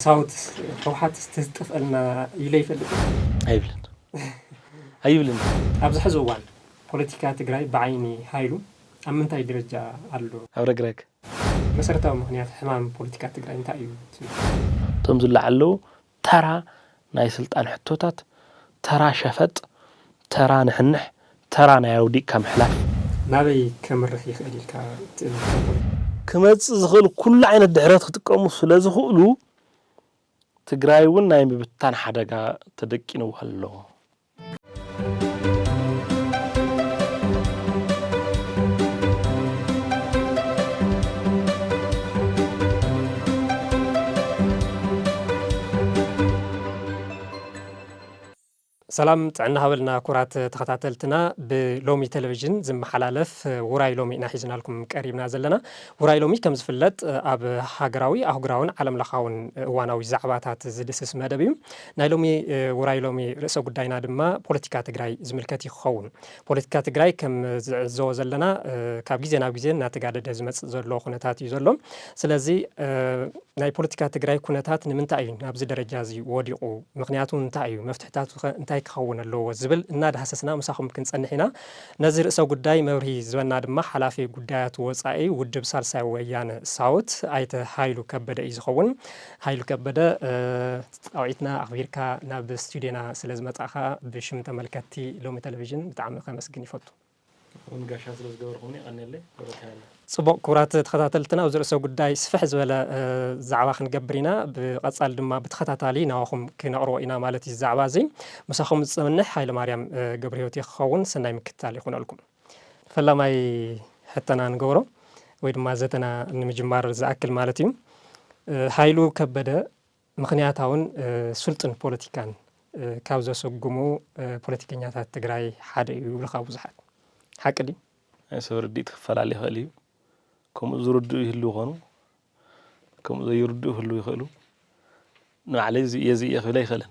ሳውት ህወሓት ትጥፍኣልና ኢለ ይፈልጥ። ኣይብልን ኣይብልን። ኣብዚ ሕዚ እዋን ፖለቲካ ትግራይ ብዓይኒ ሃይሉ ኣብ ምንታይ ደረጃ ኣሎ? ኣብ ረግረግ። መሰረታዊ ምኽንያት ሕማም ፖለቲካ ትግራይ እንታይ እዩ ትብል? እቶም ዝለዓሉ ተራ ናይ ስልጣን ሕቶታት፣ ተራ ሸፈጥ፣ ተራ ንሕንሕ፣ ተራ ናይ ኣውዲቕካ ምሕላፍ። ናበይ ከምርሕ ይኽእል ኢልካ ትእምት? ክመፅእ ዝኽእል ኩሉ ዓይነት ድሕረት ክጥቀሙ ስለ ዝኽእሉ ትግራይ እውን ናይ ምብታን ሓደጋ ተደቂንዋ ኣሎ። ሰላም ጥዕና ሃበልና ኩራት ተኸታተልትና። ብሎሚ ቴሌቪዥን ዝመሓላለፍ ውራይ ሎሚ ኢና ሒዝናልኩም ቀሪብና ዘለና። ውራይ ሎሚ ከም ዝፍለጥ ኣብ ሃገራዊ ኣህጉራውን ዓለምለኻውን እዋናዊ ዛዕባታት ዝድስስ መደብ እዩ። ናይ ሎሚ ውራይ ሎሚ ርእሰ ጉዳይና ድማ ፖለቲካ ትግራይ ዝምልከት እዩ ክኸውን። ፖለቲካ ትግራይ ከም ዝዕዘቦ ዘለና ካብ ግዜ ናብ ግዜ እናተጋደደ ዝመፅእ ዘሎ ኩነታት እዩ ዘሎ። ስለዚ ናይ ፖለቲካ ትግራይ ኩነታት ንምንታይ እዩ ናብዚ ደረጃ እዚ ወዲቑ? ምኽንያቱ እንታይ እዩ? መፍትሕታቱ ከ እንታይ ክኸውን ኣለዎ? ዝብል እናዳህሰስና ምሳኹም ክንጸንሕ ኢና። ነዚ ርእሰ ጉዳይ መብርሂ ዝበና ድማ ሓላፊ ጉዳያት ወጻኢ ውድብ ሳልሳይ ወያነ ሳውት ኣይተ ሃይሉ ከበደ እዩ ዝኸውን። ሃይሉ ከበደ ጻውዒትና ኣኽቢርካ ናብ ስቱድዮና ስለ ዝመጻእኻ ብሽም ተመልከትቲ ሎሚ ቴሌቪዥን ብጣዕሚ ከመስግን ይፈቱ። እውን ጋሻ ስለ ዝገበርኩምኒ የቐንየለይ። ክብረት ይሃበለይ። ጽቡቕ ክቡራት ተኸታተልትና ኣብዚ ርእሰ ጉዳይ ስፍሕ ዝበለ ዛዕባ ክንገብር ኢና። ብቐጻሊ ድማ ብተኸታታሊ ናባኹም ክነቕርቦ ኢና ማለት እዩ። ዛዕባ እዚ ምሳኹም ዝጸንሕ ሃይለ ማርያም ገብረ ህይወት ክኸውን። ሰናይ ምክትታል ይኹነልኩም። ፈላማይ ሕተና ንገብሮ ወይ ድማ ዘተና ንምጅማር ዝኣክል ማለት እዩ። ሃይሉ ከበደ ምኽንያታውን ስልጡን ፖለቲካን ካብ ዘሰጉሙ ፖለቲከኛታት ትግራይ ሓደ እዩ ይብሉኻ ብዙሓት። ሓቂ ድዩ? ናይ ሰብ ርድኢት ክፈላለ ይኽእል እዩ። ከምኡ ዝርድኡ ይህልው ይኾኑ፣ ከምኡ ዘይርድኡ ይህልው ይኽእሉ። ንባዕለይ እዚ እየ እዚ እየ ክብል ኣይኽእልን።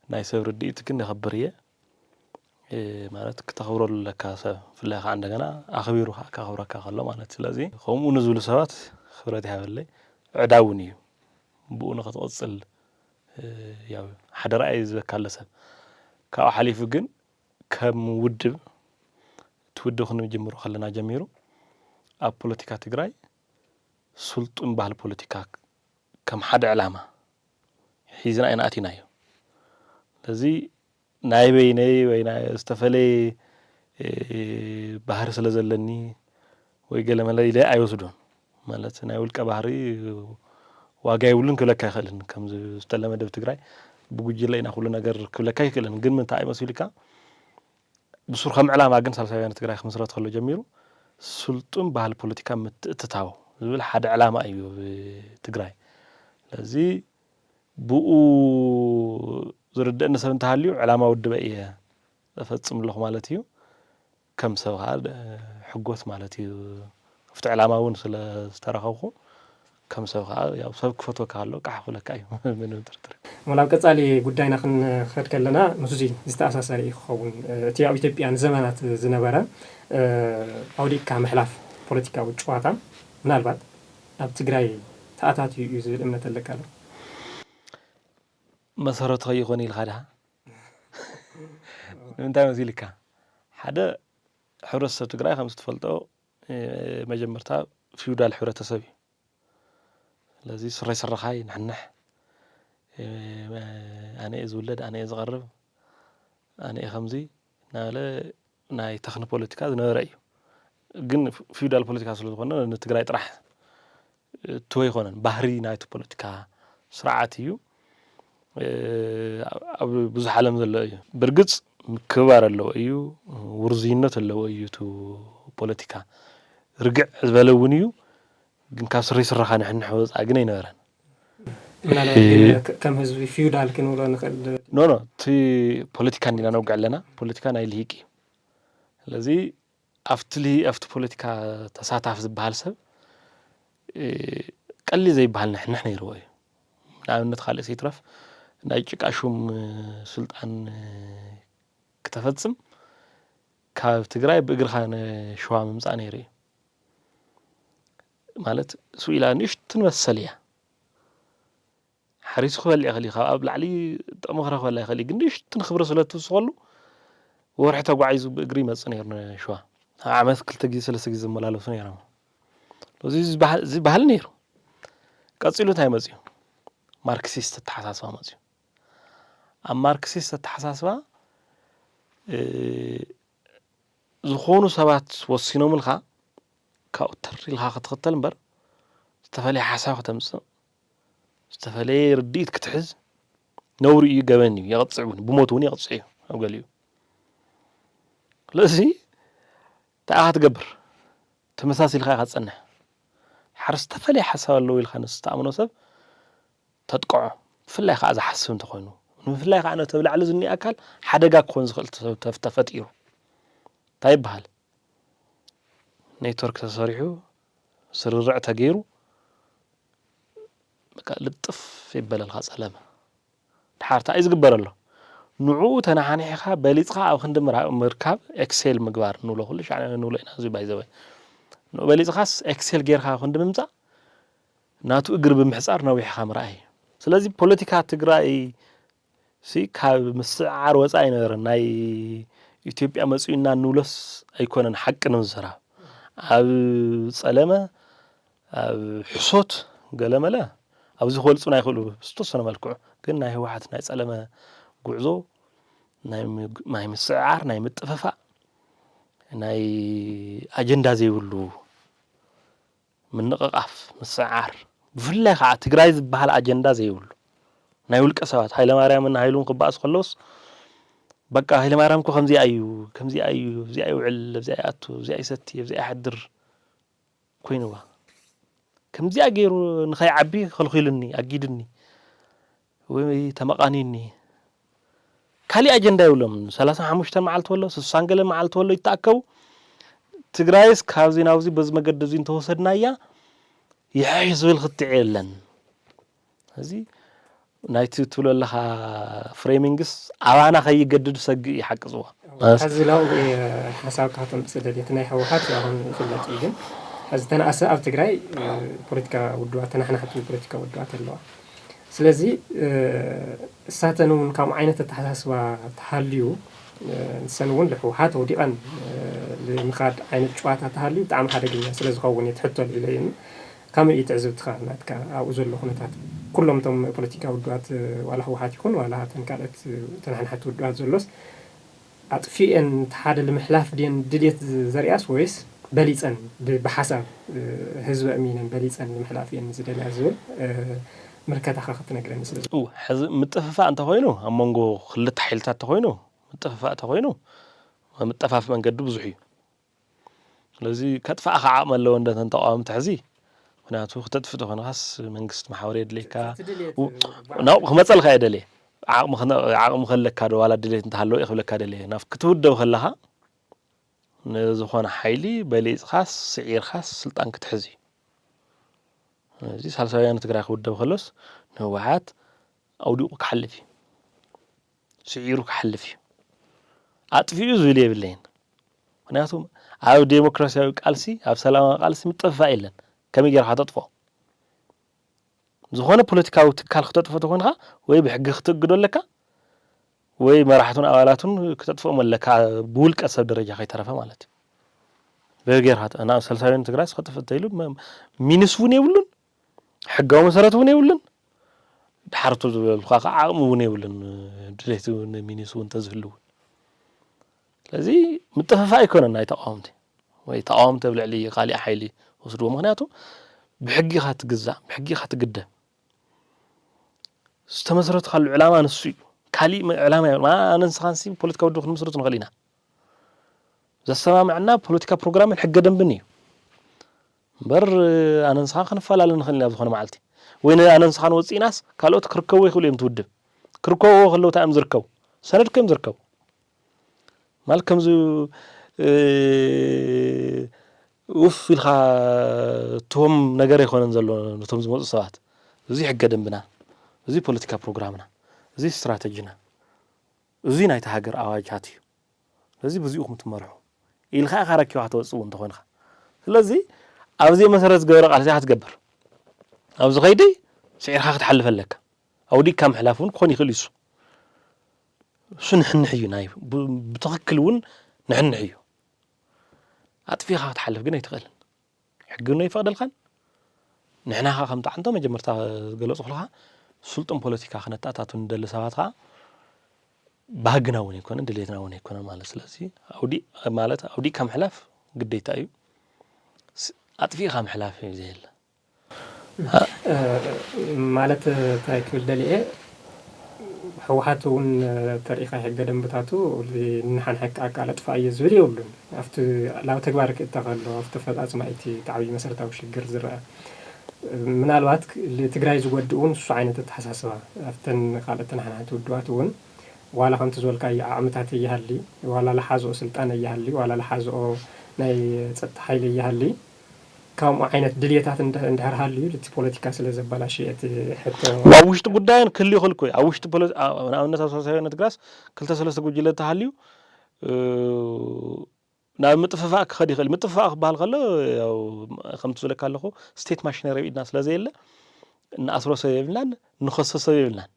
ናይ ሰብ ርድኢት ግን የኽብር እየ። ማለት ክተኽብረሉ ኣለካ ሰብ፣ ብፍላይ ከዓ እንደገና ኣኽቢሩ ከዓ ከኽብረካ ከሎ ማለት። ስለዚ ከምኡ ንዝብሉ ሰባት ክብረት ይሃበለይ። ዕዳ እውን እዩ ብኡ ንኽትቕፅል። ያው ሓደ ራእይ ዝበካ ኣሎ ሰብ። ካብኡ ሓሊፉ ግን ከም ውድብ እቲ ውድብ ክንጅምሮ ከለና ጀሚሩ ኣብ ፖለቲካ ትግራይ ስልጡን ባህሊ ፖለቲካ ከም ሓደ ዕላማ ሒዝና ኢና ኣቲናዮ። ስለዚ ናይ በይነይ ወይ ናይ ዝተፈለየ ባህሪ ስለ ዘለኒ ወይ ገለመለ ኢለ ኣይወስዶን። ማለት ናይ ውልቀ ባህሪ ዋጋ የብሉን ክብለካ ኣይኽእልን። ከምዚ ዝተለመደ ኣብ ትግራይ ብጉጅለ ኢና ኩሉ ነገር ክብለካ ኣይክእልን። ግን ምንታይ እዩ መሲሉካ ብሱር ከም ዕላማ ግን ሳልሳይ ወያነ ትግራይ ክምስረት ከሎ ጀሚሩ ስልጡን ባህሊ ፖለቲካ ምትእትታው ዝብል ሓደ ዕላማ እዩ ኣብ ትግራይ። ስለዚ ብኡ ዝርደአኒ ሰብ እንተሃልዩ ዕላማ ውድበ እየ ዘፈፅም ኣለኹ ማለት እዩ። ከም ሰብ ከዓ ሕጎስ ማለት እዩ። ኣብቲ ዕላማ እውን ስለ ዝተረኸብኩ ከም ሰብ ከዓ ያው ሰብ ክፈትወካ ከሎ ቃሕ ክብለካ እዩ። ምንም ጥርጥር የብሉን። ናብ ቀፃሊ ጉዳይና ክንኸድ ከለና ምስዚ ዝተኣሳሰረ እዩ ክኸውን። እቲ ኣብ ኢትዮጵያ ንዘመናት ዝነበረ ኣውዲቕካ ምሕላፍ ፖለቲካዊ ጨዋታ ምናልባት ኣብ ትግራይ ተኣታትዩ እዩ ዝብል እምነት ኣለካ ዶ? መሰረቱ ከይኾን ኢልካ ድኻ ንምንታይ መሲልካ? ሓደ ሕብረተሰብ ትግራይ ከም ዝትፈልጦ መጀመርታ ፊውዳል ሕብረተሰብ እዩ። ስለዚ ስረይ ስረኻይ ንሕንሕ፣ ኣነ እየ ዝውለድ፣ ኣነ እየ ዝቐርብ፣ ኣነ እየ ከምዚ እናበለ ናይ ተኽኒ ፖለቲካ ዝነበረ እዩ። ግን ፊውዳል ፖለቲካ ስለ ዝኾነ ንትግራይ ጥራሕ እትወ ኣይኮነን፣ ባህሪ ናይቲ ፖለቲካ ስርዓት እዩ። ኣብ ብዙሕ ዓለም ዘሎ እዩ። ብርግፅ ምክብባር ኣለዎ እዩ፣ ውርዝይነት ኣለዎ እዩ። እቲ ፖለቲካ ርግዕ ዝበለ እውን እዩ፣ ግን ካብ ስሪ ስረኻ ንሕንሕ ወፃኢ ግን ኣይነበረን። ምናልባት ግን ከም ህዝቢ ፊውዳል ክንብሎ ንኽእል። ኖ ኖ፣ እቲ ፖለቲካ እንዲና ነውግዕ ኣለና። ፖለቲካ ናይ ልሂቅ እዩ። ስለዚ ኣብቲ ልሂ ኣብቲ ፖለቲካ ተሳታፍ ዝበሃል ሰብ ቀሊ ዘይበሃል ንሕንሕ ነይርዎ እዩ። ንኣብነት ካልእ ዘይትረፍ ናይ ጭቃ ሹም ስልጣን ክተፈፅም ካብ ትግራይ ብእግርኻ ንሸዋ ምምፃእ ነይሩ እዩ። ማለት ስኢላ ንእሽትን መሰል እያ። ሓሪሱ ክበልዕ ይኽእል እዩ፣ ካብ ኣብ ላዕሊ ጠመኽረ ክበላ ይኽእል እዩ። ግን ንእሽትን ክብሪ ስለ ትውስኸሉ፣ ወርሒ ተጓዒዙ ብእግሪ ይመጽእ ነይሩ ንሸዋ። ኣብ ዓመት ክልተ ግዜ፣ ሰለስተ ግዜ ዝመላለሱ ነይሮም። እዚ ዝበሃል፣ እዚ ባህሊ ነይሩ። ቀጺሉ እንታይ መጽዩ? ማርክሲስት ኣተሓሳስባ መጽዩ። ኣብ ማርክሲስት ኣተሓሳስባ፣ እ፣ ዝኾኑ ሰባት ወሲኖምልካ፣ ካብኡ ተር ኢልካ ክትኽተል እምበር፣ ዝተፈለየ ሓሳብ ከተምጽእ፣ ዝተፈለየ ርድኢት ክትሕዝ ነውሪ እዩ፣ ገበን እዩ፣ የቕጽዕ እውን፣ ብሞት እውን የቕጽዕ እዩ ኣብ ገሊኡ። ስለዚ እንታይ ኢኻ ትገብር? ተመሳሲልካ ኢኻ ትጸንሕ። ሓር ዝተፈለየ ሓሳብ ኣለዎ ኢልካ ንዝተኣምኖ ሰብ ተጥቅዖ። ብፍላይ ከዓ ዝሓስብ እንተኾይኑ፣ ብፍላይ ከዓ ነቲ ኣብ ላዕሊ ዝኒአ ኣካል ሓደጋ ክኾን ዝኽእል ተፈ-፣ ተፈ-፣ ተፈጢሩ። እንታይ ይበሃል? ኔትወርክ ተሰሪሑ፣ ስርርዕ ተገይሩ፣ በቃ ልጥፍ ይበለልካ ጸለመ። ድሓር እንታይ እዩ ዝግበር ኣሎ? ንዕኡ ተነሓኒሕኻ በሊጽኻ ኣብ ክንዲ ምራ-፣ ምርካብ ኤክሴል ምግባር ንብሎ፣ ኩሉ ሻዕ ንብሎ ኢና፣ እዚ ባይ ዘ ወይ። ንኡ በሊጽኻስ ኤክሴል ጌርካ ኣብ ክንዲ ምምጻእ፣ ናቱ እግሪ ብምሕጻር ነዊሕኻ ምርኣይ። ስለዚ ፖለቲካ ትግራይ ሲ ካብ ምስዕዓር ወጻኢ ኣይነበረን። ናይ ኢትዮጵያ መጺኡና ንብሎስ ኣይኮነን፣ ሓቂ ነው ዝሰራ። ኣብ ጸለመ፣ ኣብ ሕሶት፣ ገለመለ ኣብዚ ክበልጹና ይኽእሉ ብዝተወሰነ መልክዑ። ግን ናይ ህወሓት ናይ ጸለመ ጉዕዞ ናይ ም-፣ ናይ ምስዕዓር፣ ናይ ምጥፍፋእ፣ ናይ ኣጀንዳ ዘይብሉ ምንቕቓፍ፣ ምስዓር፣ ብፍላይ ከዓ ትግራይ ዝበሃል ኣጀንዳ ዘይብሉ ናይ ውልቀ ሰባት፣ ሃይለማርያምን ሃይሉን ክበኣሱ ከለውስ፣ በቃ ሃይለማርያም እኮ ከምዚኣ እዩ፣ ከምዚኣ እዩ፣ እዚኣ ይውዕል፣ ኣብዚኣ ይኣቱ፣ ኣብዚኣ ይሰቲ፣ ኣብዚኣ ይሓድር ኮይንዋ። ከምዚኣ ገይሩ ንኸይዓቢ ከልኺሉኒ፣ ኣጊድኒ፣ ወይ ተመቓኒኒ። ካሊእ ኣጀንዳ የብሎም። ሰላሳ ሓሙሽተ መዓልቲ ወሎ፣ ስሳን ገለ መዓልቲ ወሎ ይተኣከቡ። ትግራይስ ካብዚ ናብዚ በዚ መገዲ እዚ እንተወሰድናያ፣ ይሕይሕ ዝብል ክትዕ የለን። እዚ ናይቲ ትብሎ ኣለኻ ፍሬሚንግስ ኣባና ከይገድድ ሰግእ እዩ ሓቂ ዝዋ። ሕዚ ላው ሓሳብ ካቶም ብፅደል እቲ ናይ ህወሓት ኣሁን ይፍለጥ እዩ። ግን ሕዚ ተነኣሰ ኣብ ትግራይ ፖለቲካ ውድባት፣ ተናሕናሕቲ ፖለቲካ ውድባት ኣለዋ። ስለዚ እሳተን እውን ከምኡ ዓይነት ኣተሓሳስባ ተሃልዩ፣ ንሰን እውን ልሕወሓት ወዲቐን ንምኻድ ዓይነት ጨዋታ ተሃልዩ ብጣዕሚ ሓደገኛ ስለ ዝኸውን እየ ትሕተሉ ኢለ እዩ። ከመይ እዩ ትዕዝብትኻ ናትካ ኣብኡ ዘሎ ኩነታት? ኩሎም እቶም ፖለቲካ ውድባት ዋላ ህወሓት ይኹን ዋላ እተን ካልኦት ተናሓናሕቲ ውድባት ዘሎስ ኣጥፊኤን እቲ ሓደ ንምሕላፍ ድየን ድልየት ዘርእያስ ወይስ በሊፀን ብ-፣ ብሓሳብ ህዝቢ ኣሚነን በሊፀን ንምሕላፍ እየን ዝደልያ ዝብል ምልከታኻ ክትነግረኒ ስለ ዝብል። እው፣ ሕዚ ምጥፍፋእ እንተኾይኑ ኣብ መንጎ ክልተ ሓይልታት እንተኾይኑ ምጥፍፋእ እንተኾይኑ ምጥፋፍ መንገዲ ብዙሕ እዩ። ስለዚ ከጥፋእኻ ዓቕሚ ኣለዎ እንደ ተን ተቃወምቲ ሕዚ። ምክንያቱ ክተጥፍእ ተኾይንኻስ መንግስቲ ማሕበር የድልየካ። ናብኡ ክመፀልካ እየ ደልየ። ዓቕሚ ክነ-፣ ዓቕሚ ከለካ ዶ ዋላ ድሌት እንተሃለወ እየ ክብለካ ደልየ። ናብ ክትውደብ ከለኻ ንዝኾነ ሓይሊ በሊፅኻስ ስዒርካስ ስልጣን ክትሕዝ እዩ። ስለዚ ሳልሳይ ወያነ ትግራይ ክውደብ ከሎስ ንህወሓት ኣውዲቑ ክሓልፍ እዩ። ስዒሩ ክሓልፍ እዩ። ኣጥፊኡ ዝብል የብለይን። ምክንያቱ ኣብ ዴሞክራሲያዊ ቃልሲ፣ ኣብ ሰላማዊ ቃልሲ ምጥፍፋእ የለን። ከመይ ጌርካ ተጥፍኦ? ዝኾነ ፖለቲካዊ ትካል ክተጥፍኦ ተኾይንካ ወይ ብሕጊ ክትእግዶ ኣለካ ወይ መራሕቱን ኣባላቱን ክተጥፍኦም ኣለካ፣ ብውልቀ ሰብ ደረጃ ከይተረፈ ማለት እዩ። በይ ጌርካ ተ-፣ ናብ ሳልሳይ ወያነ ትግራይ ክጠፍእ እንተኢሉ መ-፣ ሚንስ እውን የብሉን፣ ሕጋዊ መሰረት እውን የብሉን። ድሓር እቶም ዝበሉኻ ከዓ ዓቕሚ እውን የብሉን፣ ድሌት እውን ሚንስ እውን ተዝህሉ እውን። ስለዚ ምጥፍፋእ ኣይኮነን ናይ ተቃወምቲ ወይ ተቃወምቲ ኣብ ልዕሊ ካሊእ ሓይሊ ወስድዎ። ምክንያቱ ብሕጊ ኢኻ ትግዛእ፣ ብሕጊ ኢኻ ትግደ። ዝተመስረትካሉ ዕላማ ንሱ እዩ። ካሊእ መ-፣ ዕላማ የብሉን። ኣነ ንስኻንሲ ፖለቲካዊ ውድብ ክንምስርት ንኽእል ኢና። ዘሰማምዐና ፖለቲካ ፕሮግራምን ሕገ ደንብን እዩ። እምበር ኣነ ንስኻን ክንፈላለ ንኽእል ኢና ኣብ ዝኾነ መዓልቲ። ወይ ነ-፣ ኣነ ንስኻን ወፂእናስ ካልኦት ክርከቡ ይኽእሉ እዮም፣ ትውድብ። ክርከቡ ከለዉ እንታይ እዮም ዝርከቡ? ሰነድ ከዮም ዝርከቡ። ማለት ከምዚ፣ እ፣ ውፍ ኢልካ እትዎም ነገር ኣይኮነን ዘሎ ነቶም ዝመፁ ሰባት። እዚ ሕገ ደንብና፣ እዚ ፖለቲካ ፕሮግራምና፣ እዚ ስትራተጂና፣ እዚ ናይታ ሃገር ኣዋጃት እዩ። ስለዚ በዚኡ ኢኹም ትመርሑ ኢልካ ኢኻ ረኪብካ ትወፅእ እውን እንተኾይንካ። ስለዚ ኣብዚ መሰረት ዝገበረ ቃልሲ ኢኻ ትገብር። ኣብዚ ከይዲ ስዒርካ ክትሓልፍ ኣለካ። ኣውዲቕካ ምሕላፍ እውን ክኾን ይኽእል እዩ። እሱ እሱ ንሕንሕ እዩ፣ ናይ ብ- ብትኽክል እውን ንሕንሕ እዩ። ኣጥፊኻ ክትሓልፍ ግን ኣይትኽእልን። ሕጊ እውን ኣይፈቕደልካን። ንሕና ኸዓ ከምቲ ዓንቶ መጀመርታ ዝገለጽኩልካ፣ ስልጡን ፖለቲካ ክነተኣታቱ ንደሊ ሰባት ኸዓ ባህግና እውን ኣይኮነን፣ ድሌትና እውን ኣይኮነን ማለት። ስለዚ ኣውዲ ማለት ኣውዲቕካ ምሕላፍ ግዴታ እዩ። ስ- ኣጥፊእካ ምሕላፍ እዩ ዘየለ። ማለት እንታይ ክብል ደሊየ፣ ህወሓት እውን ተሪኢኻ ሕገ ደንብታቱ ንሓንሓቅ ኣቃለጥፋ እየ ዝብል የብሉን። ኣብቲ ናብ ተግባር ክእተ ከሎ ኣብቲ ፈፃፅማ እቲ ዓብዪ መሰረታዊ ሽግር ዝረአ ምናልባት ንትግራይ ዝጎድእ እውን እሱ ዓይነት ኣተሓሳስባ ኣብተን ካልኦት ተናሓናሕቲ ውድባት እውን ዋላ ከምቲ ዝበልካዮ ዓቕምታት ይሃሊ ዋላ ዝሓዝኦ ስልጣን ይሃሊ ዋላ ዝሓዝኦ ናይ ፀጥታ ሓይሊ ይሃሊ ከምኡ ዓይነት ድልየታት እንድሕር ሃልዩ እቲ ፖለቲካ ስለ ዘበላሽየ እቲ ሕቶ ኣብ ውሽጢ ጉዳይን ክህልዩ ይኽእል እኮ እዩ። ኣብ ውሽጢ ፖለቲ- ኣብ- ንኣብነት ኣብ ሳልሳይ ወያነ ትግራስ ክልተ ሰለስተ ጉጅለ እንተሃልዩ ናብ ምጥፍፋእ ክኸድ ይኽእል። ምጥፍፋእ ክበሃል ከሎ ያው ከምቲ ዝብለካ ኣለኹ ስቴት ማሽነሪ ኣብ ኢድና ስለ ዘየለ እንኣስሮ ሰብ የብልናን፣ ንኸሶ ሰብ የብልናን።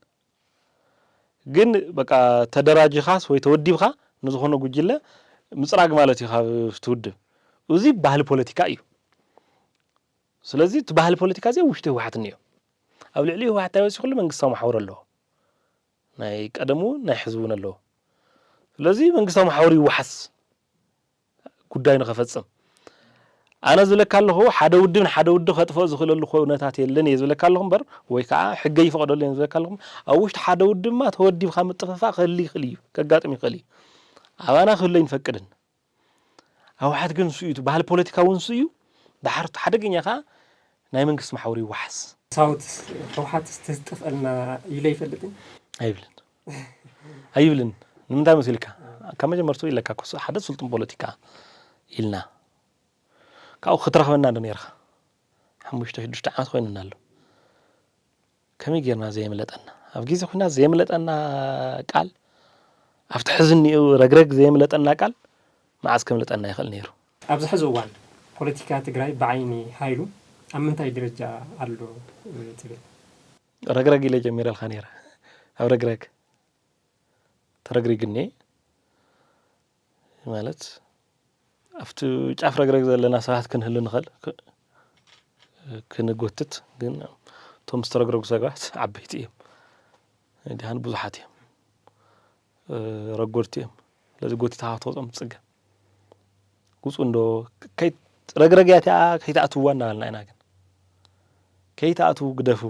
ግን በቃ ተደራጅኻስ ወይ ተወዲብካ ንዝኾነ ጉጅለ ምፅራግ ማለት እዩ ካብ እቲ ውድብ። እዚ ባህሊ ፖለቲካ እዩ። ስለዚ እቲ ባህሊ ፖለቲካ እዚ ኣብ ውሽጢ ህወሓት እኒኦ። ኣብ ልዕሊ ህወሓት እንታይ በፂሑ? ኩሉ መንግስታዊ መሓውር ኣለዎ። ናይ ቀደም እውን ናይ ሕዚ እውን ኣለዎ። ስለዚ መንግስታዊ መሓውር ይወሓስ ጉዳይ ንኸፈፅም። ኣነ ዝብለካ ኣለኹ ሓደ ውድብ ንሓደ ውድብ ከጥፍኦ ዝኽእለሉ ኩነታት የለን እየ ዝብለካ ኣለኹ እምበር ወይ ከዓ ሕገ ይፈቕደሉ እየ ዝብለካ ኣለኹ። ኣብ ውሽጢ ሓደ ውድብ ድማ ተወዲብካ ምጥፍፋእ ክህሊ ይኽእል እዩ፣ ከጋጥም ይኽእል እዩ። ኣባና ክህሉ ኣይንፈቅድን። ህወሓት ግን ንሱ እዩ፣ እቲ ባህሊ ፖለቲካ እውን ንሱ እዩ። ድሓር እቲ ሓደገኛ ከዓ ናይ መንግስቲ መሓውር ይወሓስ። ሳውት ህወሓት ዝተዝጠፈልና ኢለ ይፈልጥን ኣይብልን ኣይብልን። ንምንታይ መሲልካ? ካብ መጀመርቱ ኢለካ ኮስ ሓደ ስልጡን ፖለቲካ ኢልና ካብኡ ክትረኽበና ዶ ነርካ? ሓሙሽተ ሽዱሽተ ዓመት ኮይኑና ኣሎ። ከመይ ጌርና ዘየምለጠና? ኣብ ግዜ ኩናት ዘየምለጠና ቃል፣ ኣብቲ ሕዚ እኒኡ ረግረግ ዘየምለጠና ቃል መዓዝ ከምልጠና ይኽእል ነይሩ? ኣብዚ ሕዚ እዋን ፖለቲካ ትግራይ ብዓይኒ ሃይሉ ኣብ ምንታይ ደረጃ ኣሎ ትብል? ረግረግ ኢለ ጀሚረልካ ነይረ። ኣብ ረግረግ ተረግሪግኒ ማለት ኣብቲ ጫፍ ረግረግ ዘለና ሰባት ክንህሉ ንኽእል ክንጎትት፣ ግን እቶም ዝተረግረጉ ሰባት ዓበይቲ እዮም፣ ድሃን ብዙሓት እዮም፣ ረጎድቲ እዮም። ስለዚ ጎቲታ ክትወፅኦም ትፅገም። ውፁ እንዶ ረግረግ እያ እቲኣ ከይትኣትውዋ እናበልና ኢና። ግን ከይትኣትዉ ግደፉ።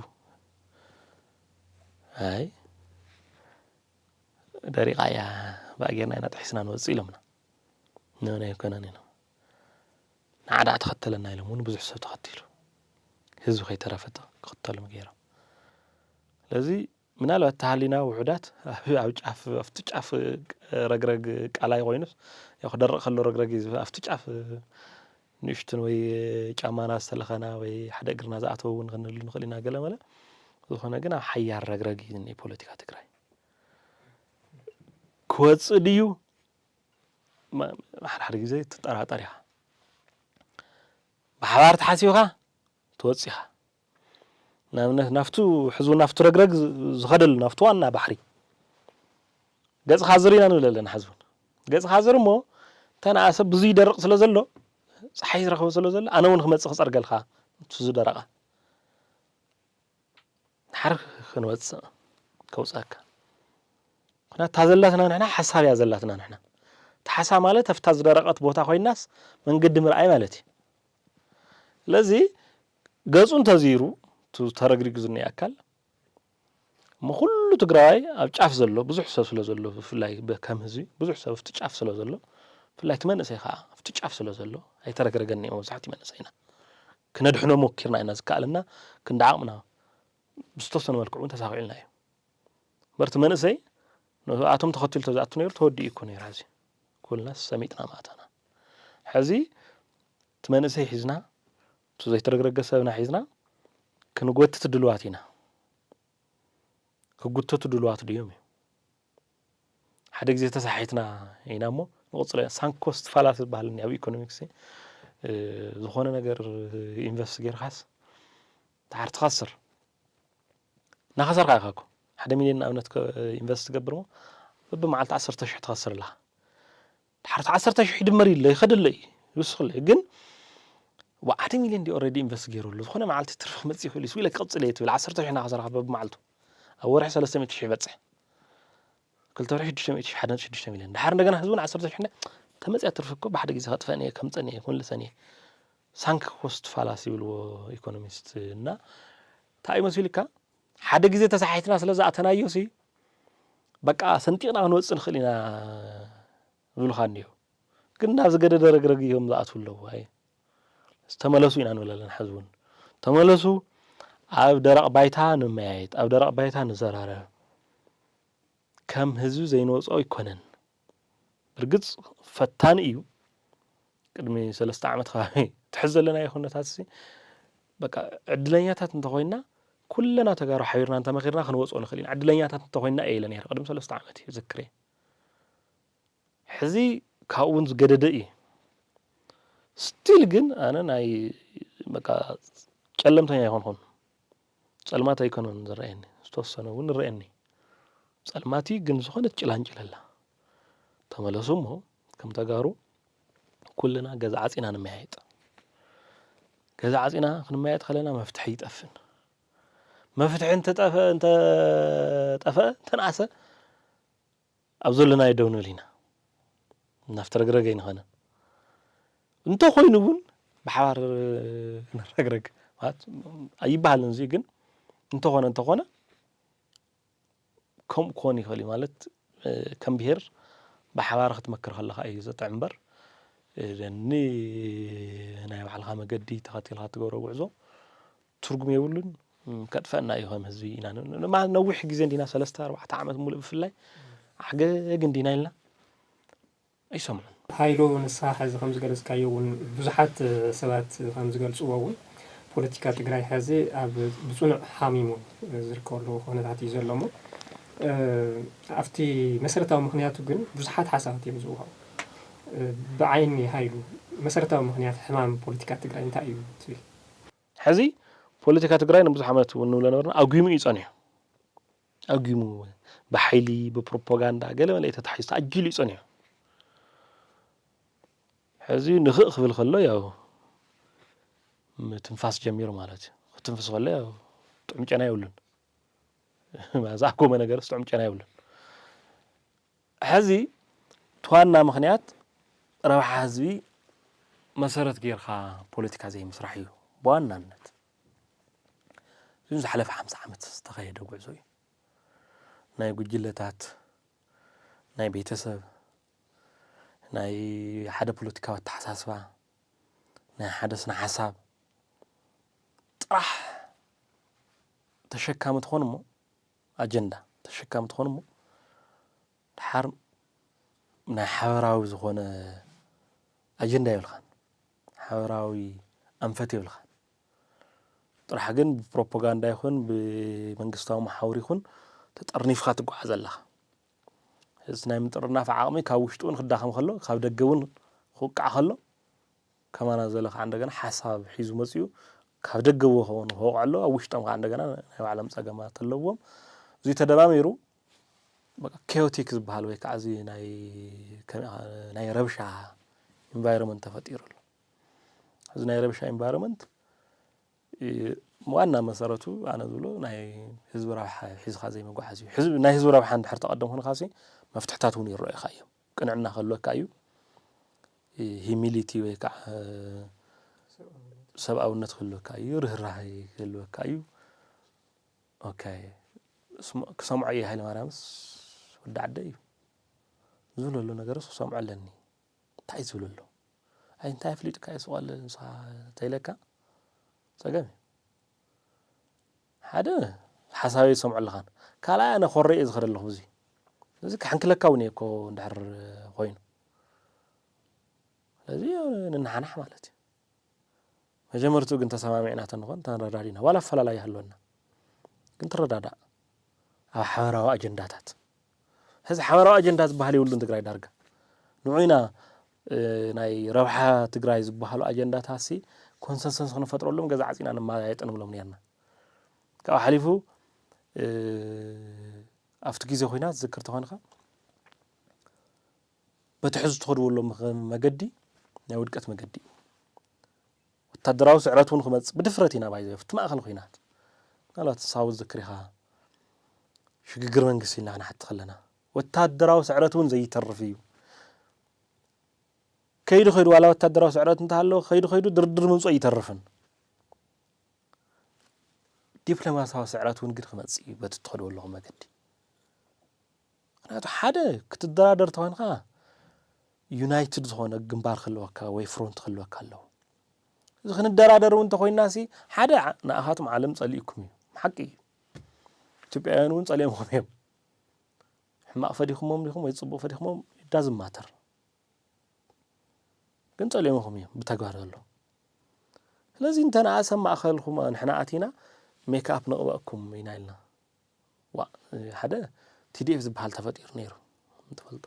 ኣይ ደሪቓ እያ፣ ብኣ ጌርና ኢና ጥሒስና ንወፅእ ኢሎምና። ንበና ኣይኮነን ኢሎም። ንዓዳ ተኸተለና ኢሎም እውን ብዙሕ ሰብ ተኸቲሉ። ህዝቢ ከይተረፈ ክኽተሎም ገይሮም። ስለዚ ምናልባት ተሃሊና ውሑዳት ኣብ ጫፍ ኣብቲ ጫፍ ረግረግ ቃላይ ኮይኑስ ያው ክደርቕ ከሎ ረግረግ እዩ ዝብ- ኣብቲ ጫፍ ንእሽቱን ወይ ጫማና ዝተለኸና ወይ ሓደ እግርና ዝኣተወ እውን ክንህሉ ንኽእል ኢና ገለ መለ። ዝኾነ ግን ኣብ ሓያል ረግረግ እዩ ዝኒአ ፖለቲካ ትግራይ። ክወፅእ ድዩ? ሓደ ሓደ ግዜ ትጠራጠር ኢኻ። ብሓባር ተሓሲብካ ትወፅእ ኢኻ። ንኣብነት ናፍቱ ሕዝቡ ናፍቱ ረግረግ ዝኸደሉ ናፍቱ ዋና ባሕሪ ገፅኻ ዝር ኢና ንብል ኣለና። ሕዝቡን ገፅኻ ዝር እሞ እንተ ንኣ ሰብ ብዙ ይደርቕ ስለ ዘሎ ፀሓይ ዝረኸበ ስለ ዘሎ ኣነ እውን ክመፅእ ክፀርገልካ እቲ ዝደረቐ ሓር ክንወፅእ ከውፀካ። ምክንያቱ እታ ዘላትና ንሕና ሓሳብ እያ ዘላትና ንሕና። እቲ ሓሳብ ማለት ኣብታ ዝደረቐት ቦታ ኮይናስ መንገዲ ምርኣይ ማለት እዩ። ስለዚ ገፁ እንተዝይሩ እቲ ተረግሪጉ ዝኒአ ኣካል እሞ ኩሉ ትግራዋይ ኣብ ጫፍ ዘሎ ብዙሕ ሰብ ስለ ዘሎ ብፍላይ በ- ከም ህዝቢ ብዙሕ ሰብ ኣብቲ ጫፍ ስለ ዘሎ ብፍላይ እቲ መንእሰይ ከዓ ኣብቲ ጫፍ ስለ ዘሎ ኣይተረግረገን እኒኦ መብዛሕትኡ መንእሰይና ክነድሕኖ ሞኪርና ኢና ዝከኣለና ክንዲ ዓቕምና ብዝተወሰነ መልክዑ እውን ተሳኺዑልና እዩ። እምበር እቲ መንእሰይ ንኣቶም ተኸቲሉ ተዝኣቱ ነይሩ ተወዲኡ እኮ ነይሩ። ሕዚ ኩልና ሰሚጥና ማእታና። ሕዚ እቲ መንእሰይ ሒዝና እቲ ዘይተረግረገ ሰብና ሒዝና ክንጎትት ድልዋት ኢና። ክጉተቱ ድልዋት ድዮም እዩ። ሓደ ግዜ ተሳሒትና ኢና እሞ ንቕፅሎ ኢና። ሳንኮስት ፋላሲ ዝበሃል እኒአ ኣብ ኢኮኖሚክስ ዝኾነ ነገር ኢንቨስት ጌርካስ ድሓር ትኸስር እናኸሰርካ ኢኻ እኮ ሓደ ሚልዮን ንኣብነት ከ- ኢንቨስት ትገብር ሞ በብመዓልቲ ዓሰርተ ሽሕ ትኸስር ኣለኻ። ድሓር ዓሰርተ ሽሕ ይድመር ኢለ ይኸደሎ እዩ ይውስኽሎ እዩ። ግን ሓደ ሚልዮን ዲ ኦልሬዲ ኢንቨስት ገይሩ ኣሎ፣ ዝኾነ መዓልቲ ትርፊ ክመፅእ ይኽእል እዩ ኢለ ክቕፅል እየ ትብል። ዓሰርተ ሽሕ እናኸሰርካ በብመዓልቱ ኣብ ወርሒ ሰለስተ ሚእቲ ሽሕ ይበፅሕ። ክልተ ወርሒ ሽዱሽተ ሚእቲ ሽሕ፣ ሓደ ነጥቢ ሽዱሽተ ሚልዮን። ድሓር እንደገና ህዝቡን ዓሰርተ ሽሕ እንዳ- ተመፅያ ትርፊ እኮ ብሓደ ግዜ ከጥፈን እየ፣ ከምፀን እየ፣ ክምልሰን እየ። ሳንክ ኮስት ፋላሲ ይብልዎ ኢኮኖሚስት። እና እንታይ እዩ መሲሉካ፣ ሓደ ግዜ ተሳሒትና ስለ ዝኣተናዮ ሲ በቃ ሰንጢቕና ክንወፅእ ንኽእል ኢና ዝብሉኻ እኒኦ። ግን ናብ ዝገደደ ረግረግ እዮም ዝኣትዉ ኣለዉ። ኣይ ተመለሱ ኢና ንብል ኣለና። ሕዚ እውን ተመለሱ፣ ኣብ ደረቕ ባይታ ንመያየጥ፣ ኣብ ደረቕ ባይታ ንዘራረብ። ከም ህዝቢ ዘይንወፅኦ ኣይኮነን። ብርግፅ ፈታኒ እዩ። ቅድሚ ሰለስተ ዓመት ከባቢ ትሕዝ ዘለናዮ ኩነታት ሲ በቃ ዕድለኛታት እንተኾይና ኩለና ተጋሩ ሓቢርና እንተመኺርና ክንወፅኦ ንኽእል ኢና። ዕድለኛታት እንተኾይና እየ ኢለ ነይረ ቅድሚ ሰለስተ ዓመት እዩ ዝክሬ። ሕዚ ካብኡ እውን ዝገደደ እዩ። ስቲል ግን ኣነ ናይ በቃ ጨለምተኛ ኣይኮንኹን። ጸልማት ኣይኮነን ዝረኣየኒ፣ ዝተወሰነ እውን ይረኣየኒ። ጸልማት እዩ ግን ዝኾነት ጭላንጭል ኣላ። ተመለሱ እሞ ከም ተጋሩ ኩልና ገዛ ዓጺና ንመያየጥ። ገዛ ዓጺና ክንመያየጥ ከለና መፍትሒ ይጠፍን። መፍትሒ እንተጠፈ እንተጠፈ እንተነኣሰ ኣብ ዘለናዮ ደው ንብል ኢና። እናፍተረግረገ ኣይንኸነ። እንተኾይኑ እውን ብሓባር ክንረግረግ ማለት ኣይበሃልን። እዚ ግን እንተኾነ እንተኾነ ከምኡ ክኾን ይኽእል እዩ ማለት ከም ብሄር ብሓባር ክትመክር ከለኻ እዩ ዘጥዕም እምበር ን ናይ ባዕልኻ መገዲ ተኸቲልካ ትገብሮ ጉዕዞ ትርጉም የብሉን። ከጥፈእና እዩ ከም ህዝቢ ኢና ነዊሕ ግዜ እንዲና ሰለስተ ኣርባዕተ ዓመት ሙሉእ ብፍላይ ዓገግ እንዲና ኢልና ኣይሰምዑን። ሃይሉ ንስኻ ሕዚ ከም ዝገለጽካዮ እውን ብዙሓት ሰባት ከም ዝገልጽዎ እውን ፖለቲካ ትግራይ ሕዚ ኣብ ብፅኑዕ ሓሚሙ ዝርከበሉ ኩነታት እዩ ዘሎ እሞ ኣብቲ መሰረታዊ ምክንያቱ ግን ብዙሓት ሓሳባት እዮም ዝውሃቡ። ብዓይኒ ሃይሉ መሰረታዊ ምክንያት ሕማም ፖለቲካ ትግራይ እንታይ እዩ ትብል? ሕዚ ፖለቲካ ትግራይ ንብዙሕ ዓመት እውን ንብሎ ነበርና ኣጒሙ እዩ ጸኒሑ። ኣጒሙ ብሓይሊ ብፕሮፓጋንዳ ገለ መለ ተታሒዙ ተኣጂሉ እዩ ጸኒሑ። ሕዚ ንኽእ ክብል ከሎ ያው ምትንፋስ ጀሚሩ ማለት እዩ። ክትንፍስ ከሎ ያው ጥዑም ጨና የብሉን። ዝኣኮመ ነገርስ ጥዑም ጨና የብሉን። ሕዚ እቲ ዋና ምኽንያት ረብሓ ህዝቢ መሰረት ጌርካ ፖለቲካ ዘይምስራሕ እዩ ብዋናነት። እዚ ዝሓለፈ ሓምሳ ዓመት ዝተኸየደ ጉዕዞ እዩ። ናይ ጉጅለታት፣ ናይ ቤተሰብ፣ ናይ ሓደ ፖለቲካዊ ኣተሓሳስባ፣ ናይ ሓደ ስነ ሓሳብ ጥራሕ ተሸካሚ ትኾን እሞ ኣጀንዳ ተሸካሚ ትኾን እሞ ድሓር ናይ ሓበራዊ ዝኾነ ኣጀንዳ የብልኻን፣ ሓበራዊ ኣንፈት የብልኻን። ጥራሕ ግን ብፕሮፓጋንዳ ይኹን ብመንግስታዊ መሓውር ይኹን ተጠርኒፍካ ትጓዓዝ ኣለኻ። እዚ ናይ ምጥርናፍ ዓቕሚ ካብ ውሽጢ እውን ክዳኸም ከሎ ካብ ደገ እውን ክውቃዕ ከሎ ከማና ዘለ ከዓ እንደገና ሓሳብ ሒዙ መፅኡ ካብ ደገ እውን ክኸውን ክወቕዐ ኣሎ ኣብ ውሽጦም ከዓ እንደገና ናይ ባዕሎም ፀገማት ኣለዎም። እዚ ተደማሚሩ ኬዮቲክ ዝበሃል ወይ ከዓ እዚ ናይ ረብሻ ኢንቫይሮመንት ተፈጢሩ ኣሎ። እዚ ናይ ረብሻ ኢንቫይሮመንት ዋና መሰረቱ ኣነ ዝብሎ ናይ ህዝቢ ረብሓ ሒዝካ ዘይምጓዓዝ እዩ። ናይ ህዝቢ ረብሓ እንድሕር ተቐደም ኮንካ ሲ መፍትሕታት እውን ይረኣዩካ እዮም። ቅንዕና ክህልወካ እዩ። ሂሚሊቲ ወይ ከዓ ሰብኣውነት ክህልወካ እዩ። ርህራሄ ክህልወካ እዩ። ኦኬ ክሰምዖ እየ ሃይለ ማርያምስ ወዲ ዓደ እዩ ዝብሎ ኣሎ ነገርስ ክሰምዖ ኣለኒ። እንታይ ዝብል ኣሎ ኣይ እንታይ ኣፍሊጥካ እየ ስቕ በል ንስኻ ተይለካ ፀገም እዩ። ሓደ ሓሳበይ ዝሰምዖ ኣለኻን ካልኣይ ኣነ ኮረ እየ ዝኸደ ኣለኹ ብዙ እዚ ክሕንክለካ እውን እየ እኮ እንድሕር ኮይኑ ስለዚ ንናሓናሕ ማለት እዩ። መጀመርትኡ ግን ተሰማሚዕና ተንኾን ተረዳዲና ዋላ ኣፈላላይ ይሃልወና ግን ትረዳዳእ ኣብ ሓበራዊ ኣጀንዳታት ሕዚ ሓበራዊ ኣጀንዳ ዝበሃል የብሉን ትግራይ ዳርጋ ንዑ ኢና ናይ ረብሓ ትግራይ ዝበሃሉ ኣጀንዳታት ሲ ኮንሰንሰስ ክንፈጥረሎም ገዛ ዓፂና ንመያየጥ ንብሎም ነርና ካብኡ ሓሊፉ ኣብቲ ግዜ ኮይና ዝዝክር ተኾንካ በቲ ሕዚ ትኸድዎ ኣሎ መኸ- መገዲ ናይ ውድቀት መገዲ እዩ። ወታደራዊ ስዕረት እውን ክመፅእ ብድፍረት ኢና ባይዘ ኣብቲ ማእኸል ኮይናት ምናልባት ሳው ዝክር ኢኻ ሽግግር መንግስቲ ኢልና ክንሓቲ ከለና ወታደራዊ ስዕረት እውን ዘይተርፍ እዩ። ከይዱ ከይዱ ዋላ ወታደራዊ ስዕረት እንተሃለዎ ከይዱ ከይዱ ድርድር ምምፅኦ ይተርፍን ዲፕሎማሲያዊ ስዕረት እውን ግን ክመፅእ እዩ በቲ ትኸድዎ ኣለኹም መገዲ። ምክንያቱ ሓደ ክትደራደር ተኾይንካ ዩናይትድ ዝኾነ ግንባር ክህልወካ ወይ ፍሮንት ክህልወካ ኣለዎ። እዚ ክንደራደር እውን እንተኮይና ሲ ሓደ ንኣኻትም ዓለም ጸሊእኩም እዩ ሓቂ እዩ። ኢትዮጵያውያን እውን ጸሊኦምኹም እዮም። ሕማቕ ፈዲኹሞም ዲኹም ወይ ጽቡቕ ፈዲኹሞም ዳዝም ማተር ግን ጸሊኦምኹም እዮም ብተግባር ዘሎ። ስለዚ እንተ ንኣሰብ ማእኸልኩም ንሕና ኣቲና ሜክኣፕ ንቕበእኩም ኢና ኢልና ዋ ሓደ ቲዲኤፍ ዝበሃል ተፈጢሩ ነይሩ ትፈልጡ።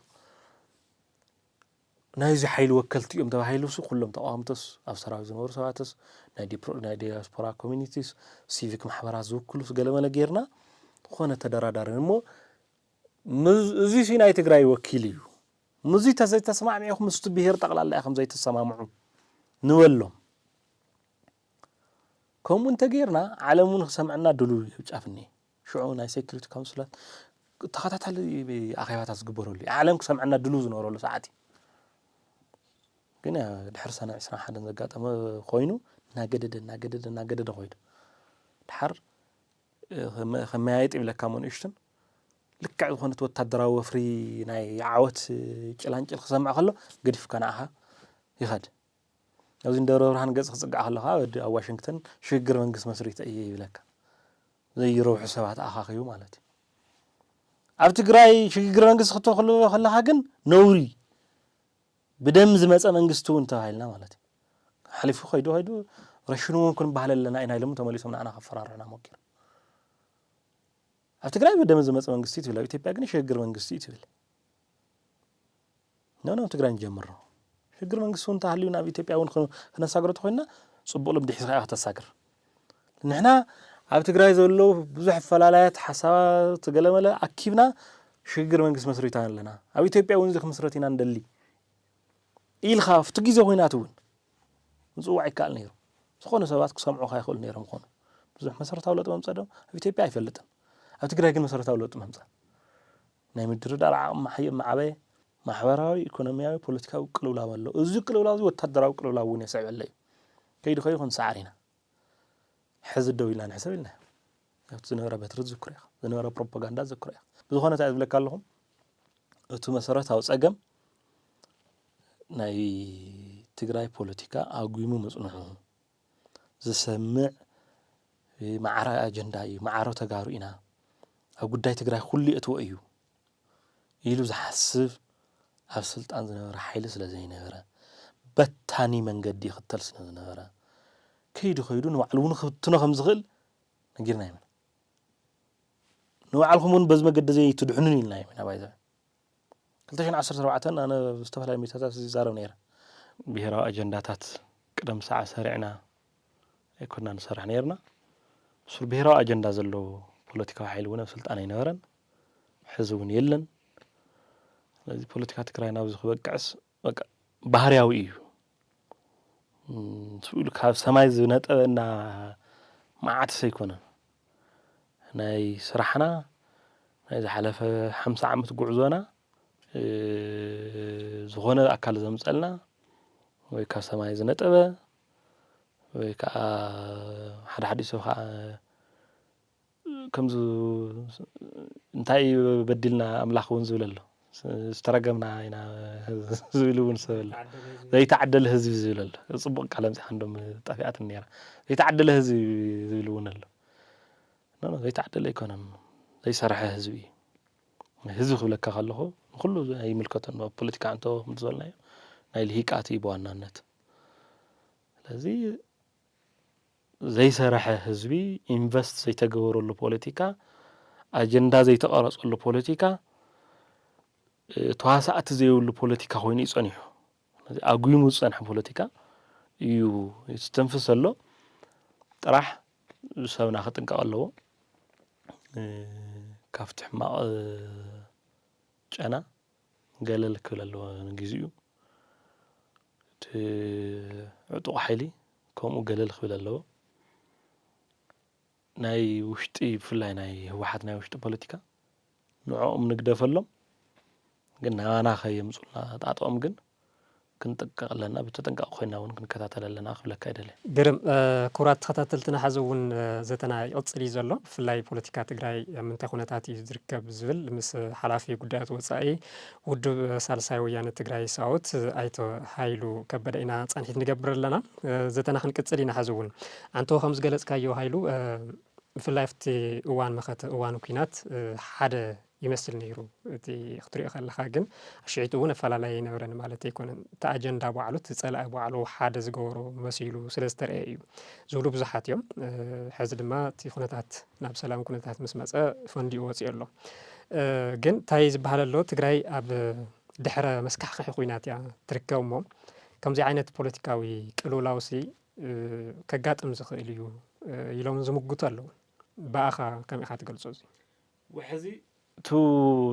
ናይዚ ሓይሊ ወከልቲ እዮም ተባሂሉ ሱ ኩሎም ተቃወምቶስ ኣብ ሰራዊት ዝነበሩ ሰባትስ ናይ ዲያስፖራ ኮሚኒቲስ ሲቪክ ማሕበራት ዝውክሉስ ገለመለ ጌርና ዝኾነ ተደራዳሪ እሞ እዚ ሲ ናይ ትግራይ ወኪል እዩ። ምዚ ተዘይተስማዕሚዕኹም ምስቲ ብሄር ጠቕላላ ኢኹም ዘይተሰማምዑ ንበሎም። ከምኡ እንተጌርና ዓለም እውን ክሰምዐና ድሉው እዩ ጫፍኒ ሽዑ ናይ ሴኩሪቲ ካውንስላት ተኸታታሊ ኣኼባታት ዝግበረሉ እዩ። ዓለም ክሰምዐና ድሉው ዝነበረሉ ሰዓት እዩ። ግን ድሕሪ ሰነ ዕስራን ሓደን ዘጋጠመ ኮይኑ እናገደደ እናገደደ እናገደደ ኮይኑ ድሓር ከመያየጥ ይብለካ እሞ ንእሽትን ልክዕ ዝኾነት ወታደራዊ ወፍሪ ናይ ዓወት ጭላንጭል ክሰምዕ ከሎ ገዲፍካ ንዓኻ ይኸድ። ኣብዚ ንደብረ ብርሃን ገጽ ክጽጋዕ ከለኻ ወዲ ኣብ ዋሽንግተን ሽግግር መንግስት መስሪተ እየ ይብለካ። ዘይረብሑ ሰባት ኣኻኺቡ ማለት እዩ። ኣብ ትግራይ ሽግግር መንግስት ክትብል ከለኻ ግን ነውሪ ብደም ዝመፀ መንግስቲ እውን ተባሂልና ማለት እዩ። ሓሊፉ ከይዱ ከይዱ ረሽንዎም ክንበሃል ኣለና ኢና ኢሎም ተመሊሶም ንዓና ከፈራርሑና ሞኪሮም። ኣብ ትግራይ ብደም ዝመፀ መንግስቲ ትብል ኣብ ኢትዮጵያ ግን ሽግግር መንግስቲ እዩ ትብል። ኖ ኖ ትግራይ ንጀምሮ ሽግግር መንግስቲ እውን ተሃልዩ ናብ ኢትዮጵያ እውን ክነሳግሮ ተኮይንና ፅቡቅ ልምዲ ሒዝካ ኢካ ተሳግር። ንሕና ኣብ ትግራይ ዘለዉ ብዙሕ ፈላላያት ሓሳባት ገለመለ ኣኪብና ሽግግር መንግስቲ መስሪትና ኣለና ኣብ ኢትዮጵያ እውን እዚ ክምስረት ኢና ንደሊ ኢልካ ኣብቲ ግዜ ኮይናት እውን ምፅዋዕ ይከኣል ነይሩ። ዝኾነ ሰባት ክሰምዑኻ ይኽእሉ ነይሮም ይኾኑ። ብዙሕ መሰረታዊ ለውጢ መምፀእ ዶ ኣብ ኢትዮጵያ ኣይፈልጥን። ኣብ ትግራይ ግን መሰረታዊ ለውጢ መምፀእ ናይ ምድርዳር ዓቕሚ ማዕበየ ማሕበራዊ ኢኮኖሚያዊ ፖለቲካዊ ቅልውላው ኣሎ። እዚ ቅልውላው እዚ ወታደራዊ ቅልውላው እውን የስዕበለ እዩ። ከይዱ ከይዱ ክንሰዓር ኢና። ሕዚ ደው ኢልና ንሕሰብ ኢልና ኣብቲ ዝነበረ በትሪ ዝዝክሮ ኢኻ ዝነበረ ፕሮፓጋንዳ ዝዝክሮ ኢኻ። ብዝኾነ እንታይ ዝብለካ ኣለኹም እቲ መሰረታዊ ፀገም ናይ ትግራይ ፖለቲካ ኣጉሙ ምፅንሑ ዝሰምዕ ማዕረ ኣጀንዳ እዩ። ማዕረ ተጋሩ ኢና ኣብ ጉዳይ ትግራይ ኩሉ የእትዎ እዩ ኢሉ ዝሓስብ ኣብ ስልጣን ዝነበረ ሓይሊ ስለ ዘይነበረ በታኒ መንገዲ ይኽተል ስለ ዝነበረ ከይዱ ከይዱ ንባዕሉ እውን ክብትኖ ከም ዝኽእል ነጊርና ይመን ንባዕልኩም እውን በዚ መገዲ ዘይትድሕኑን ኢልና ይመን ኣባይ ዘበን ክልተ ሽሕን ዓሰርተ ኣርባዕተን ኣነ ዝተፈላለዩ ሚታታት ይዛረብ ነይረ። ብሄራዊ ኣጀንዳታት ቅደም ሰዓ ሰሪዕና ኣይኮና ንሰርሕ ነይርና። ሱር ብሄራዊ ኣጀንዳ ዘለዎ ፖለቲካዊ ሓይሊ እውን ኣብ ስልጣን ኣይነበረን፣ ሕዚ እውን የለን። ስለዚ ፖለቲካ ትግራይ ናብዚ ክበቅዕስ በቃ ባህርያዊ እዩ። ስኡል ካብ ሰማይ ዝነጠበና መዓትስ ኣይኮነን። ናይ ስራሕና ናይ ዝሓለፈ ሓምሳ ዓመት ጉዕዞና ዝኾነ ኣካል ዘምፀልና ወይ ካብ ሰማይ ዝነጠበ ወይ ከዓ ሓደ ሓደ ሰብ ከዓ ከምዚ እንታይ በዲልና ኣምላኽ እውን ዝብል ኣሎ ዝተረገምና ኢና ዝብል እውን ሰብ ኣሎ ዘይተዓደለ ህዝቢ ዝብል ኣሎ ፅቡቅ ቃል ኣምፂኻ እንዶም ጠፊኣት ነራ ዘይተዓደለ ህዝቢ ዝብል እውን ኣሎ ዘይተዓደለ ኣይኮነን ዘይሰርሐ ህዝቢ እዩ ህዝቢ ክብለካ ከለኹ ንኩሉ ኣይምልከቶን ፖለቲካ እንተ ዝበልናዮ ናይ ልሂቃት እዩ ብዋናነት ስለዚ ዘይሰረሐ ህዝቢ ኢንቨስት ዘይተገበረሉ ፖለቲካ ኣጀንዳ ዘይተቐረፀሉ ፖለቲካ ተዋሳእቲ ዘይብሉ ፖለቲካ ኮይኑ እዩ ፀኒሑ ኣጉሙ ዝፀንሐ ፖለቲካ እዩ ዝተንፍስ ዘሎ ጥራሕ ሰብና ክጥንቀቕ ኣለዎ ካብቲ ሕማቕ ጨና ገለል ክብል ኣለዎ። ንግዚኡ እቲ ዕጡቕ ሓይሊ ከምኡ ገለል ክብል ኣለዎ። ናይ ውሽጢ፣ ብፍላይ ናይ ህወሓት ናይ ውሽጢ ፖለቲካ ንዕኦም ንግደፈሎም፣ ግን ናባና ከየምፁልና ጣጥኦም ግን ክንጥንቀቕ ኣለና። ብተጠንቀቕ ኮይና እውን ክንከታተል ኣለና ክብለካ ይደሊ። ግርም። ክቡራት ተኸታተልትና፣ ሕዚ እውን ዘተና ይቕፅል እዩ ዘሎ። ብፍላይ ፖለቲካ ትግራይ ኣብ ምንታይ ኩነታት እዩ ዝርከብ ዝብል ምስ ሓላፊ ጉዳያት ወፃኢ ውድብ ሳልሳይ ወያነ ትግራይ ሳውት ኣይተ ሃይሉ ከበደ ኢና ፃንሒት ንገብር ኣለና። ዘተና ክንቅፅል ኢና። ሕዚ እውን ኣንተ ከም ዝገለፅካዮ ሃይሉ፣ ብፍላይ ኣብቲ እዋን መኸተ፣ እዋን ኲናት ሓደ ይመስል ነይሩ። እቲ ክትሪኦ ከለኻ ግን፣ ሽዒቱ እውን ኣፈላላይ ኣይነበረን ማለት ኣይኮነን። እቲ ኣጀንዳ ባዕሉ፣ እቲ ፀላኢ ባዕሉ ሓደ ዝገበሮ መሲሉ ስለ ዝተረኤ እዩ ዝብሉ ብዙሓት እዮም። ሕዚ ድማ እቲ ኩነታት ናብ ሰላም ኩነታት ምስ መፀ ፈንዲኡ ወፂኡ ኣሎ። ግን እንታይ ዝበሃል ኣሎ፣ ትግራይ ኣብ ድሕረ መስካሕካሒ ኲናት እያ ትርከብ እሞ፣ ከምዚ ዓይነት ፖለቲካዊ ቅልውላውሲ ከጋጥም ዝኽእል እዩ ኢሎም ዝምጉቱ ኣለዉ። ብኣኻ ከመይ ኢኻ ትገልጾ እዚ? ውሕዚ እቱ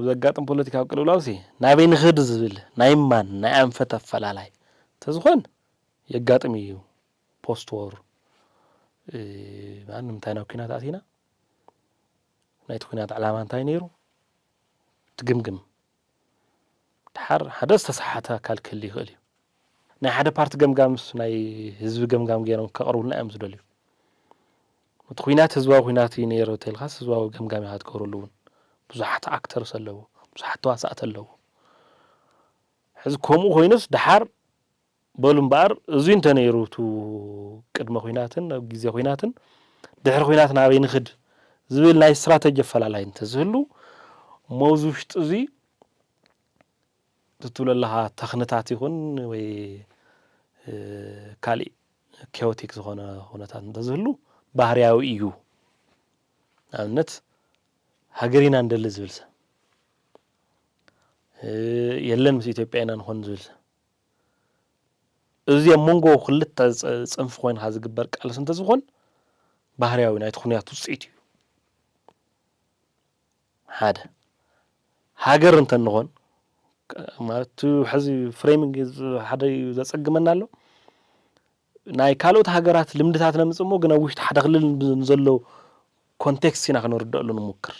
ዘጋጥም ፖለቲካዊ ቅልውላውሲ ናበይ ንኽድ ዝብል ናይ ማን ናይ ኣንፈት ኣፈላላይ እንተዝኾን የጋጥም እዩ። ፖስት ዎር፣ እ፣ ማለት ንምንታይ ናብ ኲናት ኣቲና፣ ናይቲ ኲናት ዕላማ እንታይ ነይሩ ትግምግም። ድሓር ሓደ ዝተሰሓተ ኣካል ክህሉ ይኽእል እዩ። ናይ ሓደ ፓርቲ ገምጋምስ ናይ ህዝቢ ገምጋም ገይሮም ከቕርቡልና እዮም ዝደልዩ። እቲ ኲናት ህዝባዊ ኲናት እዩ ነይሩ ተልካስ ህዝባዊ ገምጋም ኢኻ ትገብረሉ እውን። ብዙሓት ኣክተርስ ኣለዎ፣ ብዙሓት ተዋሳእቲ ኣለዎ። ሕዚ ከምኡ ኮይኑስ ድሓር በሉ እምበኣር፣ እዙይ እንተነይሩ፣ እቱ ቅድመ ኹናትን ኣብ ግዜ ኹናትን ድሕሪ ኹናት ናበይ ንኽድ ዝብል ናይ ስትራተጂ ኣፈላላይ እንተዝህሉ፣ እሞ ኣብዚ ውሽጢ እዙይ ትብሎ ኣለኻ፣ ተኽንታት ይኹን ወይ፣ እ፣ ካሊእ ኬዮቲክ ዝኾነ ኩነታት እንተዝህሉ፣ ባህርያዊ እዩ። ንኣብነት፣ ሃገር ኢና ንደሊ ዝብል ሰብ፣ እ፣ የለን ምስ ኢትዮጵያ ኢና ንኾን ዝብል ሰብ፣ እዚ ኣብ መንጎ ክልተ ጸ-፣ ጽንፊ ኮይንካ ዝግበር ቃልሲ እንተዝኾን፣ ባህርያዊ ናይቲ ኩነታት ውጽኢት እዩ። ሓደ ሃገር እንተንኾን፣ ማለት፣ እቲ ሕዚ ፍሬሚንግ ሓደ እዩ ዘጸግመና ኣሎ። ናይ ካልኦት ሃገራት ልምድታት ነምጽእ እሞ፣ ግን ኣብ ውሽጢ ሓደ ክልል ንዘሎ ኮንቴክስት ኢና ክንርድአሉ ንሙክር።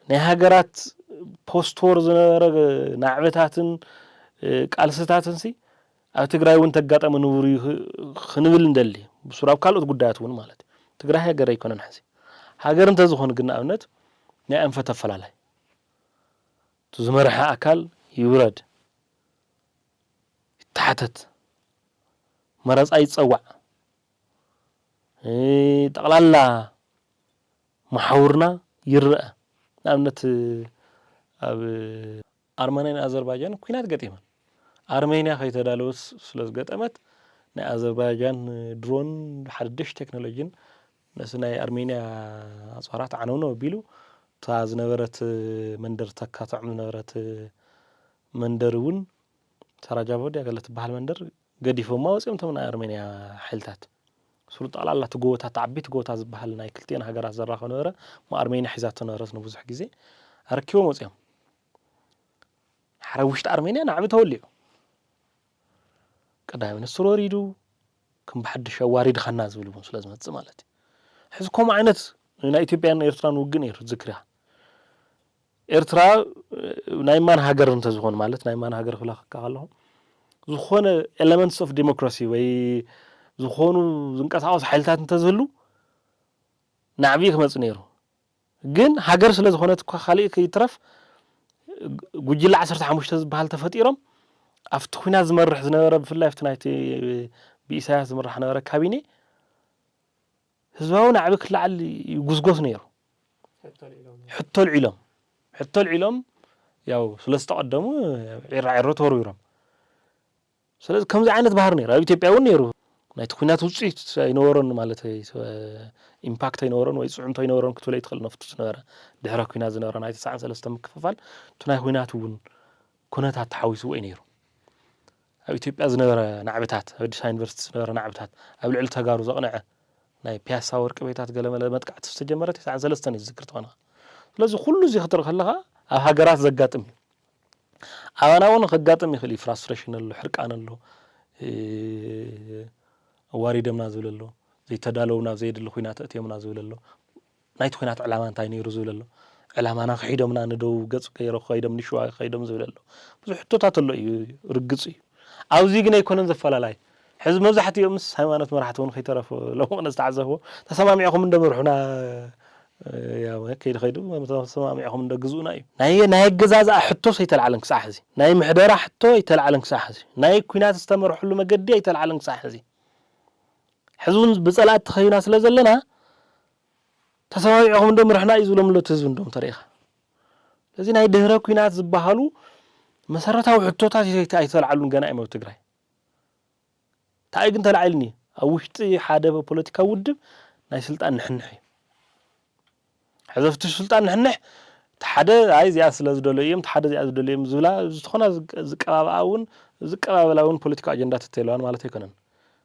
ናይ ሃገራት ፖስት ዎር ዝነበረ ናዕብታትን፣ እ፣ ቃልስታትን ሲ ኣብ ትግራይ እውን ተጋጠመ ንቡር እዩ ክ-፣ ክንብል እንደሊ፣ ብሱር ኣብ ካልኦት ጉዳያት እውን ማለት እዩ። ትግራይ ሃገር ኣይኮነን ሕዚ። ሃገር እንተዝኾን ግን ንኣብነት ናይ ኣንፈት ኣፈላላይ፣ እቲ ዝመርሐ ኣካል ይውረድ፣ ይተሓተት፣ መረፃ ይፀዋዕ፣ እ፣ ጠቕላላ መሓውርና ይረአ። ንኣብነት ኣብ ኣርመንያን ኣዘርባይጃን ኩናት ገጢመን። ኣርሜንያ ከይተዳለወት ስለ ዝገጠመት ናይ ኣዘርባይጃን ድሮን ሓደሽ ቴክኖሎጂን ነቲ ናይ ኣርሜንያ ኣፅዋራት ዓነውነው ኣቢሉ እታ ዝነበረት መንደር ተካትዖም ዝነበረት መንደር እውን ሰራጃቮ ድያ ገለ ትበሃል መንደር ገዲፎማ ወፂኦም እቶም ናይ ኣርሜንያ ሓይልታት። ስሩ ጠቕላላ እቲ ጎቦታት፣ ዓበይቲ ጎቦታት ዝበሃል ናይ ክልቲኤን ሃገራት ዘራኽብ ነበረ። እሞ ኣርሜንያ ሒዛቶ ነበረት ንብዙሕ ግዜ። ኣረኪቦም ወፂኦም። ሓረ ውሽጢ ኣርሜንያ ናዕቢ ተወሊዑ። ቀዳማይ ሚኒስትር ወሪዱ፣ ከም ብሓድሽ ኣዋሪድኻና ዝብል እውን ስለ ዝመጽእ ማለት እዩ። ሕዚ ከምኡ ዓይነት ናይ ኢትዮጵያን ኤርትራን ውግእ ነይሩ፣ ዝክርያ። ኤርትራ፣ እ፣ ናይ ማን ሃገር እንተዝኾን፣ ማለት ናይ ማን ሃገር ክብለካ ከለኹ፣ ዝኾነ ኤለመንትስ ኦፍ ዲሞክራሲ ወይ ዝኾኑ ዝንቀሳቐሱ ሓይልታት እንተዝህሉ፣ ናዕቢ ክመጽእ ነይሩ። ግን ሃገር ስለ ዝኾነት እኳ፣ ካልእ ከይትረፍ፣ ጉጅለ ዓሰርተ ሓሙሽተ ዝበሃል ተፈጢሮም፣ ኣብቲ ኲናት ዝመርሕ ዝነበረ፣ ብፍላይ ኣብቲ ናይቲ ብኢሳያስ ዝምራሕ ነበረ ካቢኔ፣ ህዝባዊ ናዕቢ ክለዓል ይጉስጎስ ነይሩ። ሕቶ ኣልዒሎም። ሕቶ ኣልዒሎም። ሕቶ ኣልዒሎም፣ ያው ስለ ዝተቐደሙ፣ ዒራ ዒሮ ተወርዊሮም። ስለዚ ከምዚ ዓይነት ባህሪ ነይሩ። ኣብ ኢትዮጵያ እውን ነይሩ። ናይቲ ኲናት ውፅኢት ኣይነበሮን ማለት፣ ኢምፓክት ኣይነበሮን ወይ ፅዕንቶ ኣይነበሮን ክትብሎ ይትኽእል። ነፍቱ ዝነበረ፣ ድሕረ ኲናት ዝነበረ ናይ ተስዓን ሰለስተን ምክፍፋል፣ እቲ ናይ ኲናት እውን ኩነታት ተሓዊስዎ እዩ ነይሩ። ኣብ ኢትዮጵያ ዝነበረ ናዕብታት፣ ኣብ ኣዲስ ኣበባ ዩኒቨርሲቲ ዝነበረ ናዕብታት፣ ኣብ ልዕሊ ተጋሩ ዘቕንዐ ናይ ፒያሳ ወርቂ ቤታት ገለመለ መጥቃዕቲ ዝተጀመረ ተስዓን ሰለስተን እዩ ዝዝክር ተኾነ። ስለዚ ኩሉ እዚ ክትርኢ ከለኻ ኣብ ሃገራት ዘጋጥም እዩ። ኣባና እውን ከጋጥም ይኽእል እዩ። ፍራስትሬሽን ኣሎ፣ ሕርቃን ኣሎ፣ ኣዋሪዶምና ዝብል ኣሎ፣ ዘይተዳለውና ኣብ ዘየድሊ ኩናት ኣእትዮምና ዝብል ኣሎ፣ ናይቲ ኩናት ዕላማ እንታይ ነይሩ ዝብል ኣሎ፣ ዕላማና ክሒዶምና ንደቡብ ገፅ ከይሮ ከይዶም ንሽዋ ከይዶም ዝብል ኣሎ። ብዙሕ ሕቶታት ኣሎ እዩ፣ ርግፅ እዩ። ኣብዚ ግን ኣይኮነን ዘፈላላይ። ሕዚ መብዛሕትኦም ምስ ሃይማኖት መራሕቲ እውን ከይተረፉ ሎምቕነ ዝተዓዘብዎ ተሰማሚዕኹም እንደምርሑና። ያው ከይዱ ከይዱ ተሰማሚዕኹም እንደግዝኡና እዩ። ናይ ናይ ኣገዛዝኣ ሕቶስ ኣይተልዓለን ክሳዕ ሕዚ። ናይ ምሕደራ ሕቶ ኣይተልዓለን ክሳዕ ሕዚ። ናይ ኩናት ዝተመርሕሉ መገዲ ኣይተልዓለን ክሳዕ ሕዚ። ሕዚ እውን ብፀላእቲ ተኸቢና ስለ ዘለና ተሰማሚዕኹም እንዶ ምርሕና እዩ ዝብሎም ኣሎ እቲ ህዝቢ እንዶም ተሪኢኻ። ስለዚ ናይ ድህረ ኩናት ዝበሃሉ መሰረታዊ ሕቶታት ኣይተ- ኣይተልዓሉን ገና እዮም ኣብ ትግራይ። እንታይ ግን ተላዒልኒ ኣብ ውሽጢ ሓደ ፖለቲካዊ ውድብ ናይ ስልጣን ንሕንሕ እዩ። ሕዘፍቲ ስልጣን ንሕንሕ እቲ ሓደ ኣይ እዚኣ ስለ ዝደለዩ እዮም፣ እቲ ሓደ እዚኣ ዝደለዩ እዮም ዝብላ ዝኾና ዝቀ- ዝቀባብኣ እውን ዝቀባበላ እውን ፖለቲካዊ ኣጀንዳታት የለዋን ማለት ኣይኮነን።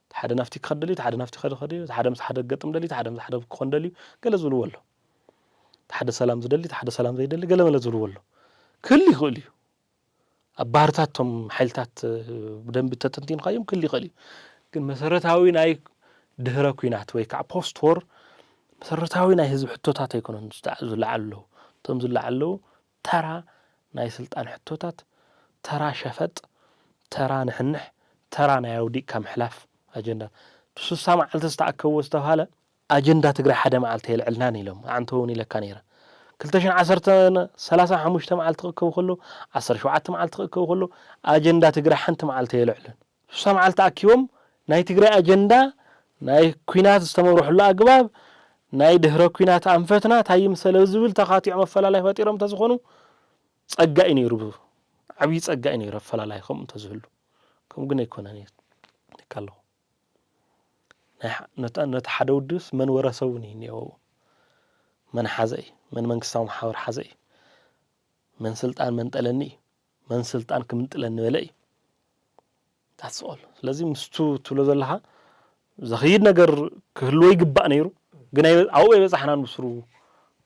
እቲ ሓደ ናብቲ ክኸድ ደልዩ፣ እቲ ሓደ ናብቲ ክኸድ ደልዩ፣ እቲ ሓደ ምስ ሓደ ክገጥም ደልዩ፣ እቲ ሓደ ምስ ሓደ ክኾን ደልዩ ገለ ዝብልዎ ኣሎ። እቲ ሓደ ሰላም ዝደሊ፣ እቲ ሓደ ሰላም ዘይደሊ ገለ መለ ዝብልዎ ኣሎ። ክህሉ ይኽእል እዩ። ኣብ ባህርታቶም ሓይልታት ብደንቢ ተተንቲንካዮም ክህሉ ይኽእል እዩ። ግን መሰረታዊ ናይ ድህረ ኩናት ወይ ከዓ ፖስት ዎር መሰረታዊ ናይ ህዝቢ ሕቶታት ኣይኮነን ዝለዓሉ ኣለዉ። እቶም ዝለዓሉ ኣለዉ ተራ ናይ ስልጣን ሕቶታት፣ ተራ ሸፈጥ፣ ተራ ንሕንሕ፣ ተራ ናይ ኣውዲቕካ ምሕላፍ ኣጀንዳ። ስሳ መዓልቲ ዝተኣከብዎ ዝተባሃለ ኣጀንዳ ትግራይ ሓደ መዓልቲ የልዕልናን ኢሎም ኣንተ እውን ኢለካ ነይረ። ክልተ ሽሕን ዓሰርተ ሰላሳ ሓሙሽተ መዓልቲ ክእከቡ ከሎ፣ ዓሰርተ ሸውዓተ መዓልቲ ክእከቡ ከሎ ኣጀንዳ ትግራይ ሓንቲ መዓልቲ የልዕልን። ስሳ መዓልቲ ኣኪቦም ናይ ትግራይ ኣጀንዳ ናይ ኩናት ዝተመርሕሉ ኣግባብ ናይ ድህረ ኩናት ኣንፈትና እንታይ ይምሰለ ዝብል ተኻቲዖም ኣፈላላይ ፈጢሮም እንተዝኾኑ ጸጋ እዩ ነይሩ። ዓብዪ ጸጋ እዩ ነይሩ ኣፈላላይ ከምኡ እንተዝህሉ። ከምኡ ግን ኣይኮነን እዩ ኣለኹ። ነቲ ሓደ ውድብስ መን ወረሰ እውን እዩ እኒኦ። መን ሓዘ እዩ፣ መን መንግስታዊ መሓውር ሓዘ እዩ፣ መን ስልጣን መንጠለኒ እዩ፣ መን ስልጣን ክምንጥለኒ በለ እዩ። ታስኦል ስለዚ ምስቱ ትብሎ ዘለኻ ዘኽይድ ነገር ክህልዎ ይግባእ ነይሩ፣ ግን ኣብኡ ኣይበፃሕናን። ብስሩ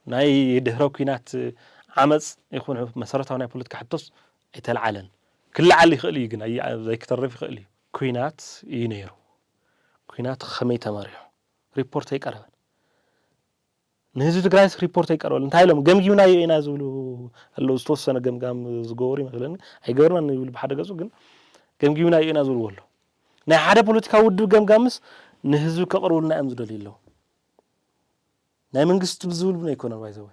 ናይ ድህረ ኩናት ዓመፅ ይኹን መሰረታዊ ናይ ፖለቲካ ሕቶስ ኣይተልዓለን። ክልዓል ይኽእል እዩ ግን ዘይክተርፍ ይኽእል እዩ። ኩናት እዩ ነይሩ። ኩናት ከመይ ተመሪሑ ሪፖርት ኣይቀረበን። ንህዝቢ ትግራይስ ሪፖርት ኣይቀረበሉ እንታይ ኢሎም ገምጊምናዮ ኢና ዝብሉ ኣለዉ። ዝተወሰነ ገምጋም ዝገበሩ ይመስለኒ። ኣይገበርናን ይብል ብሓደ ገፁ ግን ገምጊምናዮ ኢና ዝብልዎ ኣለዉ። ናይ ሓደ ፖለቲካዊ ውድብ ገምጋምስ ንህዝቢ ከቕርቡልና እዮም ዝደልዩ ኣለዉ። ናይ መንግስቲ ብዝብል እውን ኣይኮነን ባይዘወ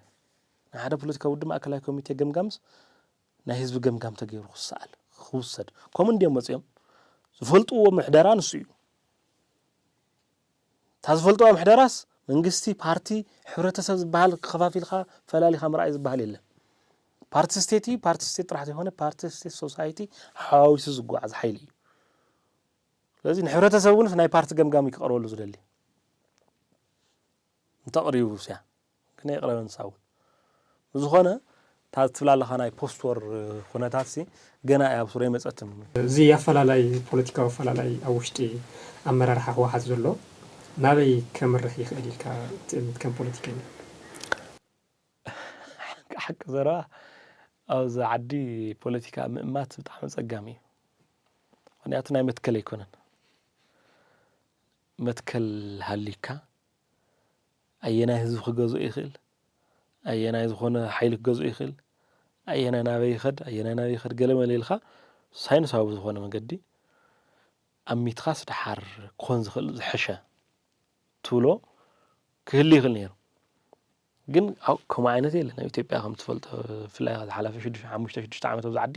ናይ ሓደ ፖለቲካዊ ውድብ ማእከላይ ኮሚቴ ገምጋምስ ናይ ህዝቢ ገምጋም ተገይሩ ክሰኣል ክውሰድ ከምኡ እንዲዮም መፅኦም። ዝፈልጥዎ ምሕደራ ንሱ እዩ። እታ ዝፈልጥዋ ምሕደራስ መንግስቲ፣ ፓርቲ፣ ሕብረተሰብ ዝበሃል ከፋፊልካ ፈላሊኻ ምርኣይ ዝበሃል የለን። ፓርቲ ስቴት እዩ። ፓርቲ ስቴት ጥራሕ ዘይኮነ ፓርቲ ስቴት ሶሳይቲ ሓዋዊሱ ዝጓዓዝ ሓይሊ እዩ። ስለዚ ንሕብረተሰብ እውን ናይ ፓርቲ ገምጋሚ ክቐርበሉ ዝደሊ እንተቕሪቡ ስያ ግን የቕረበ ንሳ እውን ብዝኾነ እታ ትብላ ኣለኻ ናይ ፖስት ወር ኩነታት ሲ ገና እያ ኣብ ሱረይ መፀትም። እዚ ኣፈላላይ ፖለቲካዊ ኣፈላላይ ኣብ ውሽጢ ኣመራርሓ ህወሓት ዘሎ ናበይ ከምርሕ ይኽእል ኢልካ ትእምት ከም ፖለቲከኛ? ሓቂ ዘረባ ኣብዚ ዓዲ ፖለቲካ ምእማት ብጣዕሚ ፀጋሚ እዩ። ምክንያቱ ናይ መትከል ኣይኮነን። መትከል ሃሊካ ኣየናይ ህዝቢ ክገዝኦ ይኽእል፣ ኣየናይ ዝኾነ ሓይሊ ክገዝኦ ይኽእል፣ ኣየናይ ናበይ ይኸድ፣ ኣየናይ ናበይ ይኸድ ገለ መለ ኢልካ ሳይንሳዊ ብዝኾነ መገዲ ኣሚትኻስ ደሓር ክኾን ዝኽእል ዝሐሸ ትብሎ ክህሉ ይኽእል ነይሩ። ግን ከምኡ ዓይነት የለን ኣብ ኢትዮጵያ ከም ትፈልጦ ብፍላይ ዝሓለፈ ሓሙሽተ ሽዱሽተ ዓመት ኣብዚ ዓዲ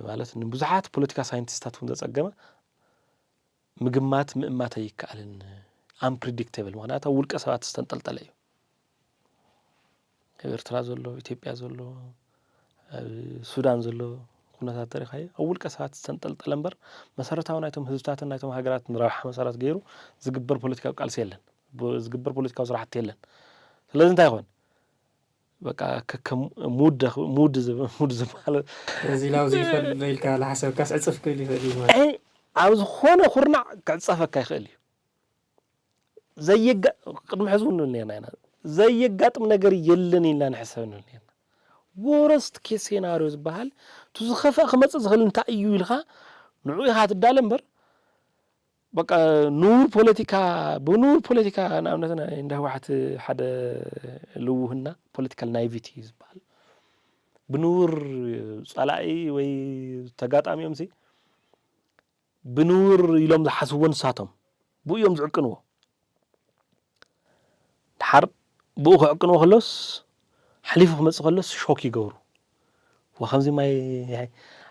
ማለት ንብዙሓት ፖለቲካ ሳይንቲስታት እውን ዘፀገመ ምግማት ምእማት ኣይከኣልን። ኣምፕሪዲክተብል ምክንያቱ ኣብ ውልቀ ሰባት ዝተንጠልጠለ እዩ። ኣብ ኤርትራ ዘሎ፣ ኢትዮጵያ ዘሎ፣ ኣብ ሱዳን ዘሎ ኩነታት ተሪኻዮ ኣብ ውልቀ ሰባት ዝተንጠልጠለ እምበር መሰረታዊ ናይቶም ህዝብታትን ናይቶም ሃገራትን ረብሓ መሰረት ገይሩ ዝግበር ፖለቲካዊ ቃልሲ የለን። ዝግበር ፖለቲካዊ ስራሕቲ የለን። ስለዚ እንታይ ይኾን በቃ ከከም ሙድ ሙድ ሙድ ዝበሃል እዚ ላው ዘይፈል ኢልካ ለሓሰብካስ ዕፅፍ ክብል ይኽእል እዩ ማለት ኣብ ዝኾነ ኩርናዕ ክዕፀፈካ ይኽእል እዩ። ዘይጋ ቅድሚ ሕዚ እውን ነርና ኢና ዘየጋጥም ነገር የለን ኢልና ንሕሰብ ንብል ነርና። ወረስት ኬስ ሴናርዮ ዝበሃል፣ እቲ ዝኸፍአ ክመጽእ ዝኽእል እንታይ እዩ ኢልካ ንዑ ኢኻ ትዳለ እምበር፣ በቃ፣ ንቡር ፖለቲካ፣ ብንቡር ፖለቲካ፣ ንኣብነት ናይ እንዳ ህወሓት ሓደ ልውህና ፖለቲካል ናይቪቲ ዝበሃል፣ ብንቡር ጸላኢ ወይ ተጋጣሚኦም ሲ ብንቡር ኢሎም ዝሓስብዎ ንሳቶም ብኡ እዮም ዝዕቅንዎ። ድሓር ብኡ ክዕቅንዎ ከሎስ፣ ሓሊፉ ክመጽእ ከሎስ ሾክ ይገብሩ። ወከምዚ ማይ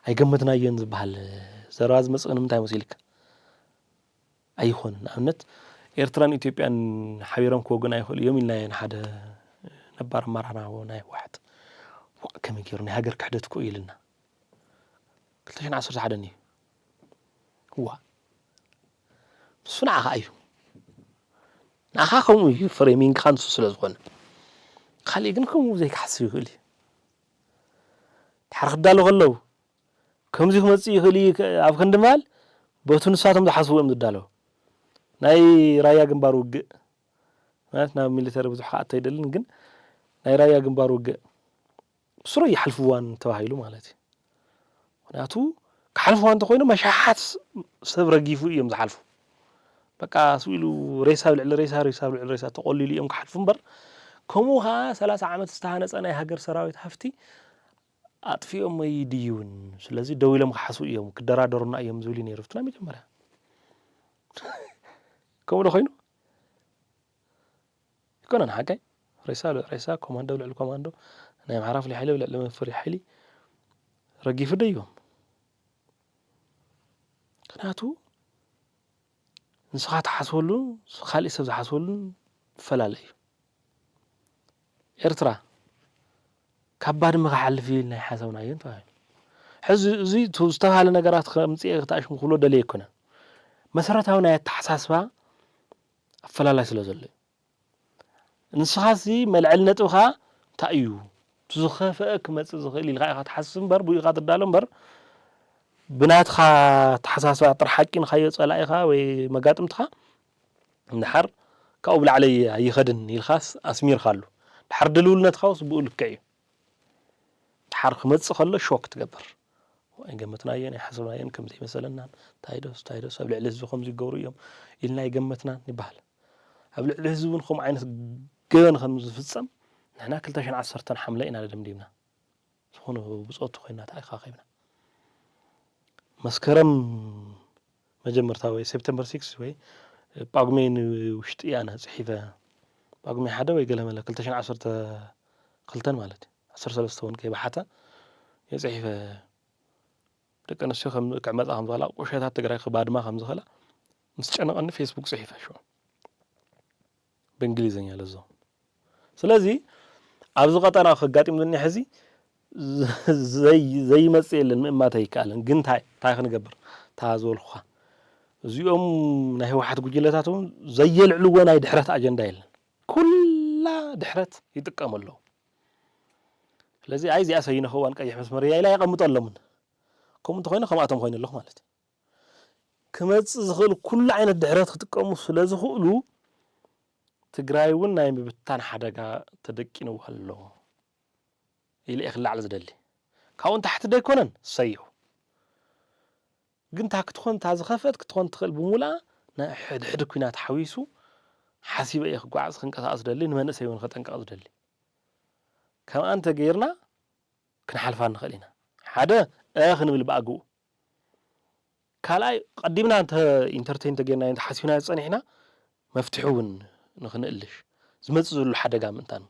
ኣይገመትናዮን ዝበሃል ዘረባ ዝመጽእ ንምንታይ መሲልካ? ኣይኾን። ንኣብነት፣ ኤርትራን ኢትዮጵያን ሓቢሮም ክወጉና ይኽእሉ እዮም ኢልናዮ ንሓደ ነባር ኣመራርሓ ናይ ህወሓት። ዋእ፣ ከመይ ገይሩ ናይ ሃገር ክሕደት እኮ እዩ ኢልና። ክልተ ሽሕን ዓሰርተ ሓደን እዩ። እዋ፣ ንሱ ንዓኻ እዩ። ንዓኻ ከምኡ እዩ፣ ፍሬሚንግኻ ንሱ ስለ ዝኾነ። ካሊእ ግን ከምኡ ዘይክሓስብ ይኽእል እዩ። ድሓር ክዳሎ ከለዉ፣ ከምዚ ክመጽእ ይኽእል እዩ ከ-፣ ኣብ ክንዲ ምባል፣ በቲ ንሳቶም ዝሓስቡ እዮም ዝዳለዉ። ናይ ራያ ግንባር ውግእ፣ ማለት ናብ ሚሊተሪ ብዙሕ ክኣቱ ኣይደልን፣ ግን ናይ ራያ ግንባር ውግእ ብስሩ ይሓልፍዋን ተባሂሉ ማለት እዩ። ምኽንያቱ ክሓልፍዋ እንተኾይኑ መሻሓት ሰብ ረጊፉ እዮም ዝሓልፉ። በቃ ስኡ ኢሉ ሬሳ ኣብ ልዕሊ ሬሳ፣ ሬሳ ኣብ ልዕሊ ሬሳ ተቖሊሉ እዮም ክሓልፉ እምበር፣ ከምኡ ኸዓ ሰላሳ ዓመት ዝተሃነፀ ናይ ሃገር ሰራዊት ሃፍቲ ኣጥፊኦሞ ይድይውን። ስለዚ ደው ኢሎም ክሓስቡ እዮም፣ ክደራደሩና እዮም ዝብል እዩ ነይሩ እቲ ናይ መጀመርያ። ከምኡ ዶ ኮይኑ? ኣይኮነን ሓቀይ። ሬሳ ኣብ ልዕሊ ሬሳ፣ ኮማንዶ ኣብ ልዕሊ ኮማንዶ፣ ናይ ኣምሓራ ፍሉይ ሓይሊ ኣብ ልዕሊ ፍሉይ ሓይሊ ረጊፉ ደይዎም። ምኽንያቱ ንስኻ ትሓስበሉን ካልእ ሰብ ዝሓስበሉን ይፈላለ እዩ። ኤርትራ ካብ ባድመ ክሓልፍ እዩ ኢልና ኣይሓሰብናዮን ተባሂሉ። ሕዚ እዚ ቱ-፣ ዝተባህለ ነገራት ከምፅእ እየ ክተኣሽሙ ክብሎ ደልየ ኣይኮነን። መሰረታዊ ናይ ኣተሓሳስባ ኣፈላላይ ስለ ዘሎ እዩ። ንስኻሲ መልዐሊ ነጥብኻ እንታይ እዩ? እቲ ዝኸፍአ ክመጽእ ዝኽእል ኢልካ ኢኻ ትሓስብ እምበር፣ ብኡ ኢኻ ትዳሎ እምበር፣ ብናትኻ ኣተሓሳስባ ጥራሕ ሓቂንካዮ ጸላኢኻ ወይ መጋጥምትኻ፣ እንድሓር ካብኡ ብላዕሊ ኣይኸድን ኢልካስ ኣስሚርካሉ። ድሓር ድልውነትካ ውስ ብኡ ልክዕ እዩ። ድሓር ክመጽእ ከሎ ሾክ ትገብር። ኣይገመትናዮን፣ ኣይሓሰብናዮን፣ ከም ዘይመሰለናን፣ እንታይ ዶስ፣ እንታይ ዶስ፣ ኣብ ልዕሊ ህዝቢ ከምዚ ይገብሩ እዮም ኢልና ኣይገመትናን ይበሃል። ኣብ ልዕሊ ህዝቢ እውን ከምኡ ዓይነት ገበን ከም ዝፍጸም ንሕና ክልተ ሽሕን ዓሰርተን ሓምለ ኢና ደምዲምና። ዝኾነ ብጾቱ ኮይና ተኣኻኺብና። መስከረም መጀመርታ ወይ ሴፕተምበር ሲክስ ወይ ጳጉሜ ንውሽጢ ኣነ ጽሒፈ፣ ጳጉሜ ሓደ ወይ ገለ መለ ክልተ ሽሕን ዓሰርተ ክልተን ማለት እዩ። ዓሰርተ ሰለስተ እውን ከይበሓተ እየ ጽሒፈ። ደቂ ኣንስትዮ ከም ክዕመጻ ከም ዝኽእላ፣ ቁሸታት ትግራይ ክባድማ ከም ዝኽእላ ምስ ጨነቐኒ ፌስቡክ ጽሒፈ ሽዑ። ብእንግሊዝኛ ለዞ። ስለዚ ኣብዚ ቀጠና ከጋጢሙ ዝኒሀ ሕዚ ዘይ-፣ ዘይመጽእ የለን፣ ምእማት ኣይከኣልን። ግን እንታይ፣ እንታይ ክንገብር? እታ ዝበልኩኻ፣ እዚኦም ናይ ህወሓት ጉጅለታት እውን ዘየልዕልዎ ናይ ድሕረት ኣጀንዳ የለን። ኩላ ድሕረት ይጥቀሙ ኣለዉ። ስለዚ ኣይ እዚኣ ሰይነ ከዋን ቀይሕ መስመር እያ ኢላ የቐምጠሎምን። ከምኡ እንተኾይኑ ከምኣቶም ኮይኑ ኣለኹ ማለት እዩ። ክመጽእ ዝኽእል ኩሉ ዓይነት ድሕረት ክጥቀሙ ስለ ዝኽእሉ፣ ትግራይ እውን ናይ ምብታን ሓደጋ ተደቂንዋ ኣሎ ኢለ እየ ክለዓል ዝደሊ። ካብኡ ንታሕቲ ደይኮነን፣ ሰየው። ግን እታ ክትኾን፣ እታ ዝኸፍአት ክትኾን ትኽእል ብሙሉኣ ናይ ሕድሕድ ኲናት ሓዊሱ ሓሲበ እየ ክጓዓዝ፣ ክንቀሳቐስ ደሊ፣ ንመንእሰይ እውን ከጠንቀቕ ዝደሊ። ከምኣ እንተገይርና ክንሓልፋ ንኽእል ኢና። ሓደ፣ እ ክንብል ብኣግኡ። ካልኣይ፣ ቀዲምና እንተ ኢንተርቴን እንተጌርናዮ፣ እንተ ሓሲብናዮ ዝጸኒሕና፣ መፍትሒ እውን ንኽንእልሽ፣ ዝመጽእ ዘሎ ሓደጋ ምእንታን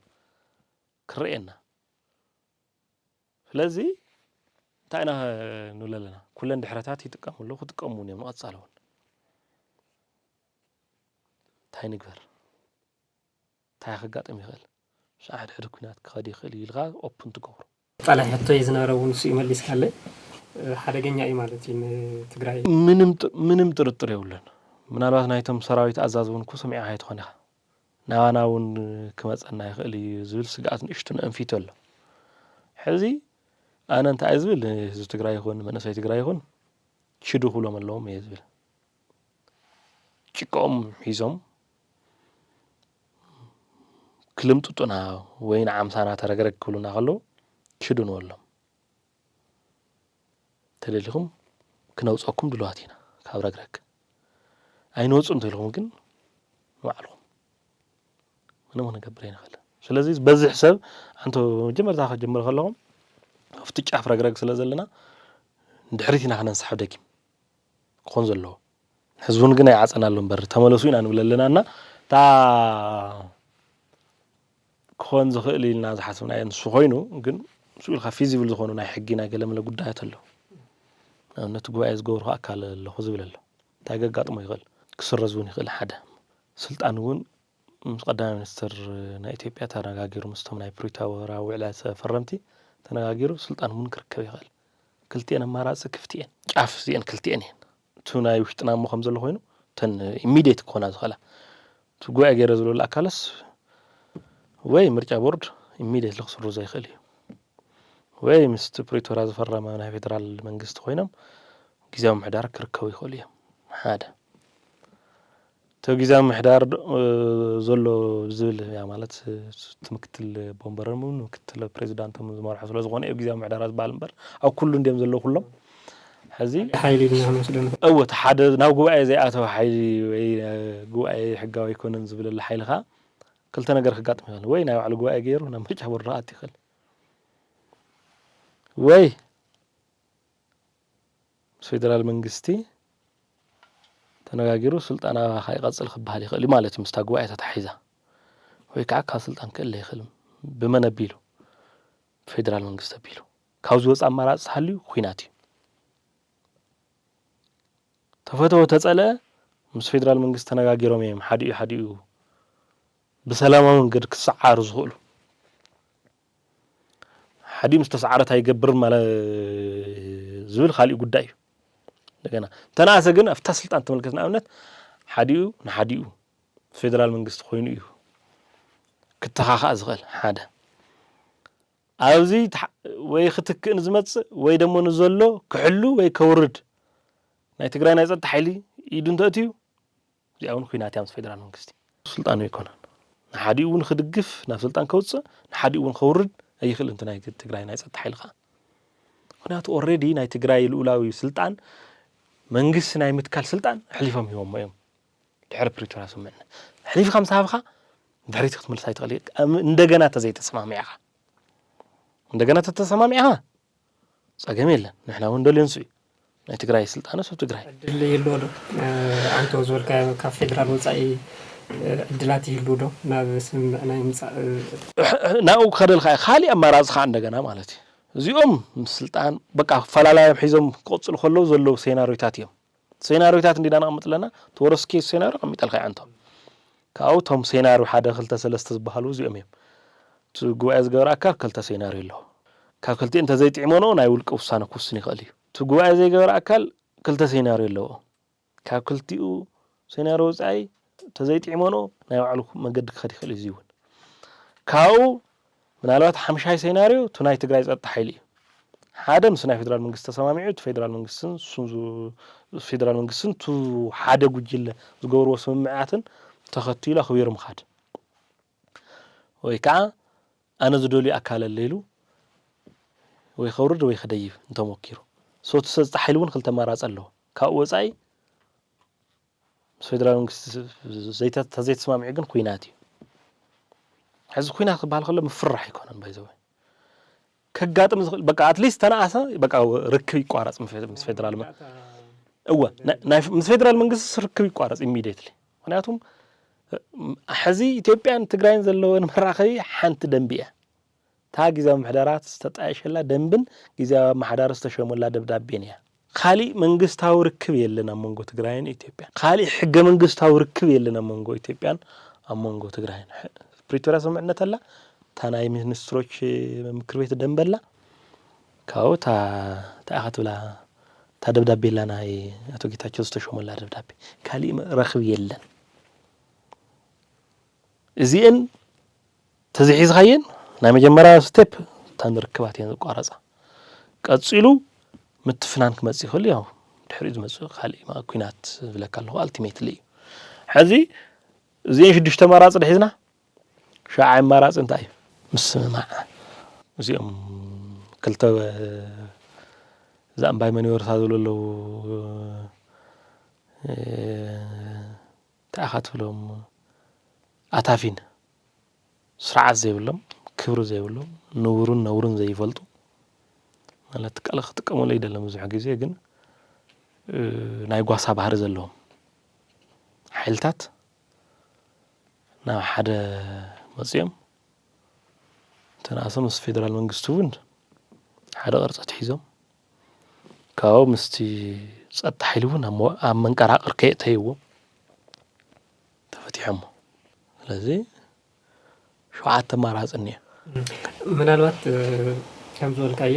ክረኣየና። ስለዚ፣ እንታይ ኢና ንብል ኣለና? ኩለን ድሕረታት ይጥቀሙ ኣለዉ፣ ክጥቀሙ እውን እዮም ንቐጻሊ እውን። እንታይ ንግበር? እንታይ ከጋጥም ይኽእል? ምስ ኣሕድሕድ ኲናት ክኸድ ይኽእል እዩ ኢልካ ኦፕን ትገብሮ። ቃላይ ሕቶይ ዝነበረ እውን ንሱ እዩ መሊስካለይ። ሓደገኛ እዩ ማለት እዩ ንትግራይ። ምንም ጥ-፣ ምንም ጥርጥር የብሉን። ምናልባት ናይቶም ሰራዊት ኣዛዚ እውን እኮ ሰሚዕኻ ኣይትኾን ኢኻ። ናባና እውን ክመጸና ይኽእል እዩ ዝብል ስግኣት ንእሽቱ ንእንፊት ኣሎ። ሕዚ ኣነ እንታይ እየ ዝብል፣ ንህዝቢ ትግራይ ይኹን መንእሰይ ትግራይ ይኹን ችዱ ክብሎም ኣለዎም እየ ዝብል። ጭቃኦም ሒዞም ክልምጥጡና ወይ ንዓምሳና ተረግረግ ክብሉና ከለዉ ሽዱ ንበሎም። ተደሊኹም ክነውፀኩም ድልዋት ኢና ካብ ረግረግ። ኣይንወፁን እንተኢልኹም ግን ንባዕልኹም ምንም ክንገብር ኣይንኽእል። ስለዚ በዝሕ ሰብ ኣንቶ መጀመርታ ክጀምር ከለኹም ኣብቲ ጫፍ ረግረግ ስለ ዘለና ንድሕሪት ኢና ክነንሳሕብ ደጊም ክኾን ዘለዎ። ሕዚ እውን ግን ኣይዓፀናሉ እምበር ተመለሱ ኢና ንብል ኣለና እና እታ ክኾን ዝኽእል ኢልና ዝሓስብናዮ ንሱ ኮይኑ ግን ምስኡ ኢልካ ፊዚብል ዝኾኑ ናይ ሕጊ ናይ ገለመለ ጉዳያት ኣለዉ። ንኣብነት ጉባኤ ዝገብርኩ ኣካል ኣለኹ ዝብል ኣሎ። እንታይ ገጋጥሞ ይኽእል? ክስረዝ እውን ይኽእል። ሓደ ስልጣን እውን ምስ ቀዳማይ ሚኒስትር ናይ ኢትዮጵያ ተነጋጊሩ ምስቶም ናይ ፕሪቶርያ ውዕላት ፈረምቲ ተነጋጊሩ ስልጣን እውን ክርከብ ይኽእል። ክልቲኤን ኣማራፂ ክፍቲ እየን። ጫፍ እዚኤን ክልቲኤን እየን። እቱ ናይ ውሽጥና እሞ ከም ዘሎ ኮይኑ እተን ኢሚዲየት ክኾና ዝኽእላ እቲ ጉባኤ ገይረ ዝብለሉ ኣካልስ ወይ ምርጫ ቦርድ ኢሚዲየትሊ ክስርዞ ይኽእል እዩ ወይ ምስቲ ፕሪቶርያ ዝፈረመ ናይ ፌደራል መንግስቲ ኮይኖም ግዜያዊ ምሕዳር ክርከቡ ይኽእሉ እዮም። ሓደ እቲ ግዜያዊ ምሕዳር ዘሎ ዝብል ያ ማለት እቲ ምክትል ቦምበረም ምክትል ፕሬዚዳንቶም ዝመርሑ ስለ ዝኾነ እዩ ግዜያዊ ምሕዳር ዝበሃል እምበር ኣብ ኩሉ እንዲዮም ዘለዉ ኩሎም። ሕዚ ሓይሊ ኢና ክንወስዶ ንኽእል። እወ እቲ ሓደ ናብ ጉባኤ ዘይኣተወ ሓይሊ ወይ ጉባኤ ሕጋዊ ኣይኮነን ዝብለሉ ሓይሊ ከዓ ክልተ ነገር ክጋጥም ይኽእል። ወይ ናይ ባዕሉ ጉባኤ ገይሩ ናብ ምርጫ ቦርድ ክኣቱ ይኽእል ወይ ምስ ፌደራል መንግስቲ ተነጋጊሩ ስልጣን ኣባኻ ይቐፅል ክበሃል ይኽእል እዩ ማለት እዩ። ምስታ ጉባኤ ተታሒዛ ወይ ከዓ ካብ ስልጣን ክእለ ይኽእል። ብመን ኣቢሉ? ብፌደራል መንግስቲ ኣቢሉ። ካብ ዝወፅ ኣማራፂ ተሃልዩ ኲናት እዩ። ተፈተወ ተፀልአ ምስ ፌደራል መንግስቲ ተነጋጊሮም እዮም ሓዲኡ ሓዲኡ ብሰላማዊ መንገዲ ክሰዓሩ ዝኽእሉ። ሓዲኡ ምስ ተሰዓረ እንታይ ይገብር ማለት ዝብል ካሊእ ጉዳይ እዩ። እንደገና ተነኣሰ ግን ኣብታ ስልጣን ተመልከት ንኣብነት ሓዲኡ ንሓዲኡ ፌደራል መንግስቲ ኮይኑ እዩ ክተኻኻእ ዝኽእል ሓደ ኣብዚ ወይ ክትክእ ንዝመፅእ ወይ ደሞ ንዘሎ ክሕሉ ወይ ከውርድ ናይ ትግራይ ናይ ፀጥታ ሓይሊ ኢዱ እንተእትዩ እዚኣ እውን ኩናት እያ ምስ ፌደራል መንግስቲ። ስልጣኑ ኣይኮነን። ንሓዲኡ እውን ክድግፍ ናብ ስልጣን ከውፅእ ንሓዲኡ እውን ከውርድ ኣይኽእል እንት ናይ ትግራይ ናይ ፀጥታ ሓይሊ ከዓ ምክንያቱ ኦሬዲ ናይ ትግራይ ልኡላዊ ስልጣን መንግስቲ ናይ ምትካል ስልጣን ኣሕሊፎም ሂቦሞ እዮም። ድሕሪ ፕሪቶርያ ስምምዕነት ኣሕሊፍካ ምስ ሃብካ ድሕሪት ክትምልስ ኣይትኽእል። እንደገና ተዘይተሰማሚዕካ እንደገና ተተሰማሚዕካ ፀገም የለን። ንሕና እውን ደልዮ ንሱ እዩ ናይ ትግራይ ስልጣነ ሰብ ትግራይ ዕድል ይህልዎ ዶ? ኣንተ ዝበልካዮ ካብ ፌደራል ወፃኢ ዕድላት ይህልው ዶ ናብ ስምምዕ ናይ ምፃእ? ናብኡ ከደልካ እዩ ካሊእ ኣማራፂ ከዓ እንደገና ማለት እዩ። እዚኦም ምስ ስልጣን በቃ ፈላላዮም ሒዞም ክቕፅሉ ከለዉ ዘለዉ ሴናሪዮታት እዮም። ሴናሪዮታት እንዲና ነቐምጥ ኣለና። እቲ ወረስኬ ሴናሪዮ ኣቐሚጠልካ ይዓንቶም ካብኡ እቶም ሴናሪዮ ሓደ ክልተ ሰለስተ ዝበሃሉ እዚኦም እዮም። እቲ ጉባኤ ዝገበረ ኣካል ክልተ ሴናሪዮ ኣለዎ። ካብ ክልቲኡ እንተዘይጥዕመንኦ ናይ ውልቀ ውሳነ ክውስን ይኽእል እዩ። እቲ ጉባኤ ዘይገበረ ኣካል ክልተ ሴናሪዮ ኣለዎ። ካብ ክልቲኡ ሴናሪዮ ወፃኢ እንተዘይጥዕመንኦ ናይ ባዕሉ መገዲ ክኸድ ይኽእል እዩ። እዚ እውን ካብኡ ምናልባት ሓምሻይ ሴናሪዮ እቲ ናይ ትግራይ ፀጥታ ሓይሊ እዩ። ሓደ ምስ ናይ ፌደራል መንግስቲ ተሰማሚዑ እቲ ፌደራል መንግስትን ሱን ዙ- ፌደራል መንግስትን ቱ ሓደ ጉጅለ ዝገብርዎ ስምምዓትን ተኸቲሉ ኣኽቢሩ ምኻድ ወይ ከዓ ኣነ ዝደልዩ ኣካል ኣለ ኢሉ ወይ ከውርድ ወይ ክደይብ እንተሞኪሩ ሶቲ ሰዝጣ ሓይሊ እውን ክልተ ኣማራፂ ኣለዎ። ካብኡ ወፃኢ ምስ ፌደራል መንግስቲ ዘይተ- ተዘይተስማሚዑ ግን ኩናት እዩ። ሕዚ ኩናት ክበሃል ከሎ ምፍራሕ ኣይኮነን ባይዘወ ከጋጥም ዝኽእል በቃ ኣትሊስት ተነኣሰ በቃ ርክብ ይቋረፅ ምስ ፌ- ምስ ፌደራል መ- እወ ናይ- ናይ- ምስ ፌደራል መንግስቲ ርክብ ይቋረፅ ኢሚዲየትሊ። ምክንያቱም ሕዚ ኢትዮጵያን ትግራይን ዘለወን መራኸቢ ሓንቲ ደንቢ እያ። እታ ግዜያዊ ምሕደራ ዝተጣየሸላ ደንብን ግዜያዊ ኣመሓዳሪ ዝተሸመላ ደብዳቤን እያ። ካሊእ መንግስታዊ ርክብ የለን ኣብ መንጎ ትግራይን ኢትዮጵያን። ካሊእ ሕገ መንግስታዊ ርክብ የለን ኣብ መንጎ ኢትዮጵያን ኣብ መንጎ ትግራይን። ፕሪቶርያ ስምምዕነት ኣላ፣ እታ ናይ ሚኒስትሮች ምክር ቤት ደንበላ ካብኡ እታ እታ ኢኻ ትብላ እታ ደብዳቤ ኣላ ናይ ኣቶ ጌታቸው ዝተሾመላ ደብዳቤ ካሊእ ረኽቢ የለን። እዚኤን ተዘይሒዝኻየን ናይ መጀመርያ ስቴፕ እተን ርክባት እየን ዝቋረፃ። ቀፂሉ ምትፍናን ክመፅእ ይኽእል ያው ድሕሪኡ ዝመፅእ ካሊእ ማ- ኩናት ዝብለካ ኣለኹ ኣልቲሜትሊ እዩ። ሕዚ እዚኤን ሽዱሽተ ኣማራፂ ድሒዝና ሻዓ ኣማራፂ እንታይ እዩ? ምስምማዕ። እዚኦም ክልተ እዛ እምባይ መን ይወርሳ ዝብሉ ኣለዉ። እንታይ ኢኻ ትብሎም? ኣታፊን ስርዓት ዘይብሎም፣ ክብሪ ዘይብሎም፣ ንቡርን ነውርን ዘይፈልጡ ማለት ቃል ክጥቀመሉ ኣይደለም። ብዙሕ ግዜ ግን ናይ ጓሳ ባህሪ ዘለዎም ሓይልታት ናብ ሓደ መፅኦም ተናእሶም ምስ ፌደራል መንግስቲ እውን ሓደ ቅርፂ ኣትሒዞም ካብኡ ምስቲ ፀጥታ ሓይሊ እውን ኣብ መንቀራቅር ከየእተይዎም ተፈቲሖሞ። ስለዚ ሸውዓተ ኣማራፂ እኒኦ። ምናልባት ከም ዝበልካዮ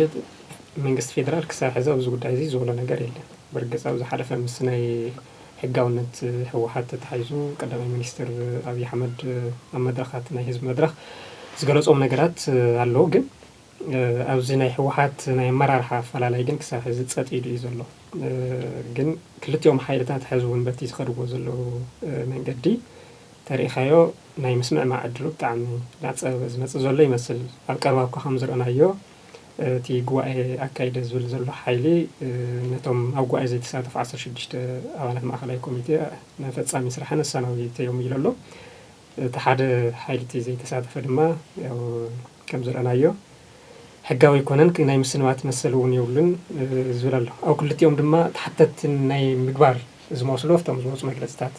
መንግስቲ ፌደራል ክሳብ ሕዚ ኣብዚ ጉዳይ እዚ ዝበሎ ነገር የለን። ብርግፅ ኣብ ዝሓለፈ ምስ ናይ ሕጋውነት ህወሓት ተታሒዙ ቀዳማይ ሚኒስትር ኣብይ ኣሕመድ ኣብ መድረኻት ናይ ህዝቢ መድረኽ ዝገለፆም ነገራት ኣለዉ። ግን ኣብዚ ናይ ህወሓት ናይ ኣመራርሓ ኣፈላላይ ግን ክሳብ ሕዚ ፀጥ ኢሉ እዩ ዘሎ። ግን ክልቲኦም ሓይልታት ሕዚ እውን በቲ ዝኸድዎ ዘለዉ መንገዲ ተሪኢኻዮ ናይ ምስምዕማዕ ዕድሉ ብጣዕሚ እናፀበበ ዝመፅእ ዘሎ ይመስል። ኣብ ቀረባ እኳ ከም ዝረኣናዮ እቲ ጉባኤ ኣካይደ ዝብል ዘሎ ሓይሊ ነቶም ኣብ ጉባኤ ዘይተሳተፉ ዓሰርተ ሽዱሽተ ኣባላት ማእኸላይ ኮሚቴ ንፈፃሚ ስራሕን ኣሰናብተዮም ኢሉ ኣሎ። እቲ ሓደ ሓይሊ እቲ ዘይተሳተፈ ድማ ከም ዝረኣናዮ ሕጋዊ ኣይኮነን፣ ናይ ምስንባት መሰል እውን የብሉን ዝብል ኣሎ። ኣብ ክልቲኦም ድማ ተሓተትቲ ናይ ምግባር ዝመስሉ ኣብቶም ዝወፁ መግለፅታት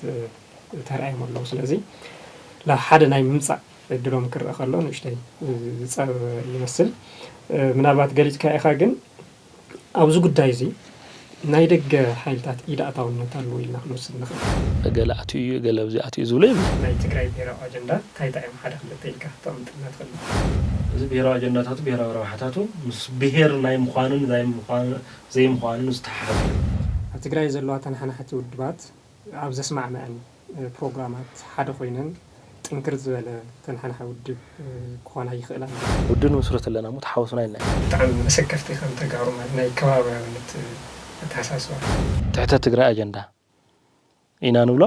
ተራእዮም ኣለዉ። ስለዚ ናብ ሓደ ናይ ምምፃእ ዕድሎም ክረአ ከሎ ንእሽተይ ዝፀበበ ይመስል። ምናልባት ገሊፅካ ኢኻ ግን ኣብዚ ጉዳይ እዚ ናይ ደገ ሓይልታት ኢድ ኣእታውነት ኣለዎ ኢልና ክንወስድ ንኽእል። እገለ ኣትዩ እዩ፣ እገለ ኣብዚ ኣትዩ እዩ ዝብሎ የብሉ። ናይ ትግራይ ብሄራዊ ኣጀንዳ እንታይ እንታይ እዮም? ሓደ ክልተ ኢልካ ክተቕምጥልና ትኽእል? እዚ ብሄራዊ ኣጀንዳታቱ፣ ብሄራዊ ረብሓታቱ ምስ ብሄር ናይ ምዃንን ናይ ምዃን- ዘይምዃንን ዝተሓሓዝ እዩ። ኣብ ትግራይ ዘለዋ ተነሓናሕቲ ውድባት ኣብ ዘስማዕመዐን ፕሮግራማት ሓደ ኮይነን ጥንክር ዝበለ ተነሓናሒ ውድብ ክኾና ይኽእላ። ውድብ ንምስርት ኣለና እሞ ተሓወሱና ኢልና ኢና። ብጣዕሚ መሰከፍቲ ኢኻ ንተጋሩ ማለት ናይ ከባብያውነት ኣተሓሳስባ። ትሕተ ትግራይ ኣጀንዳ ኢና ንብሎ።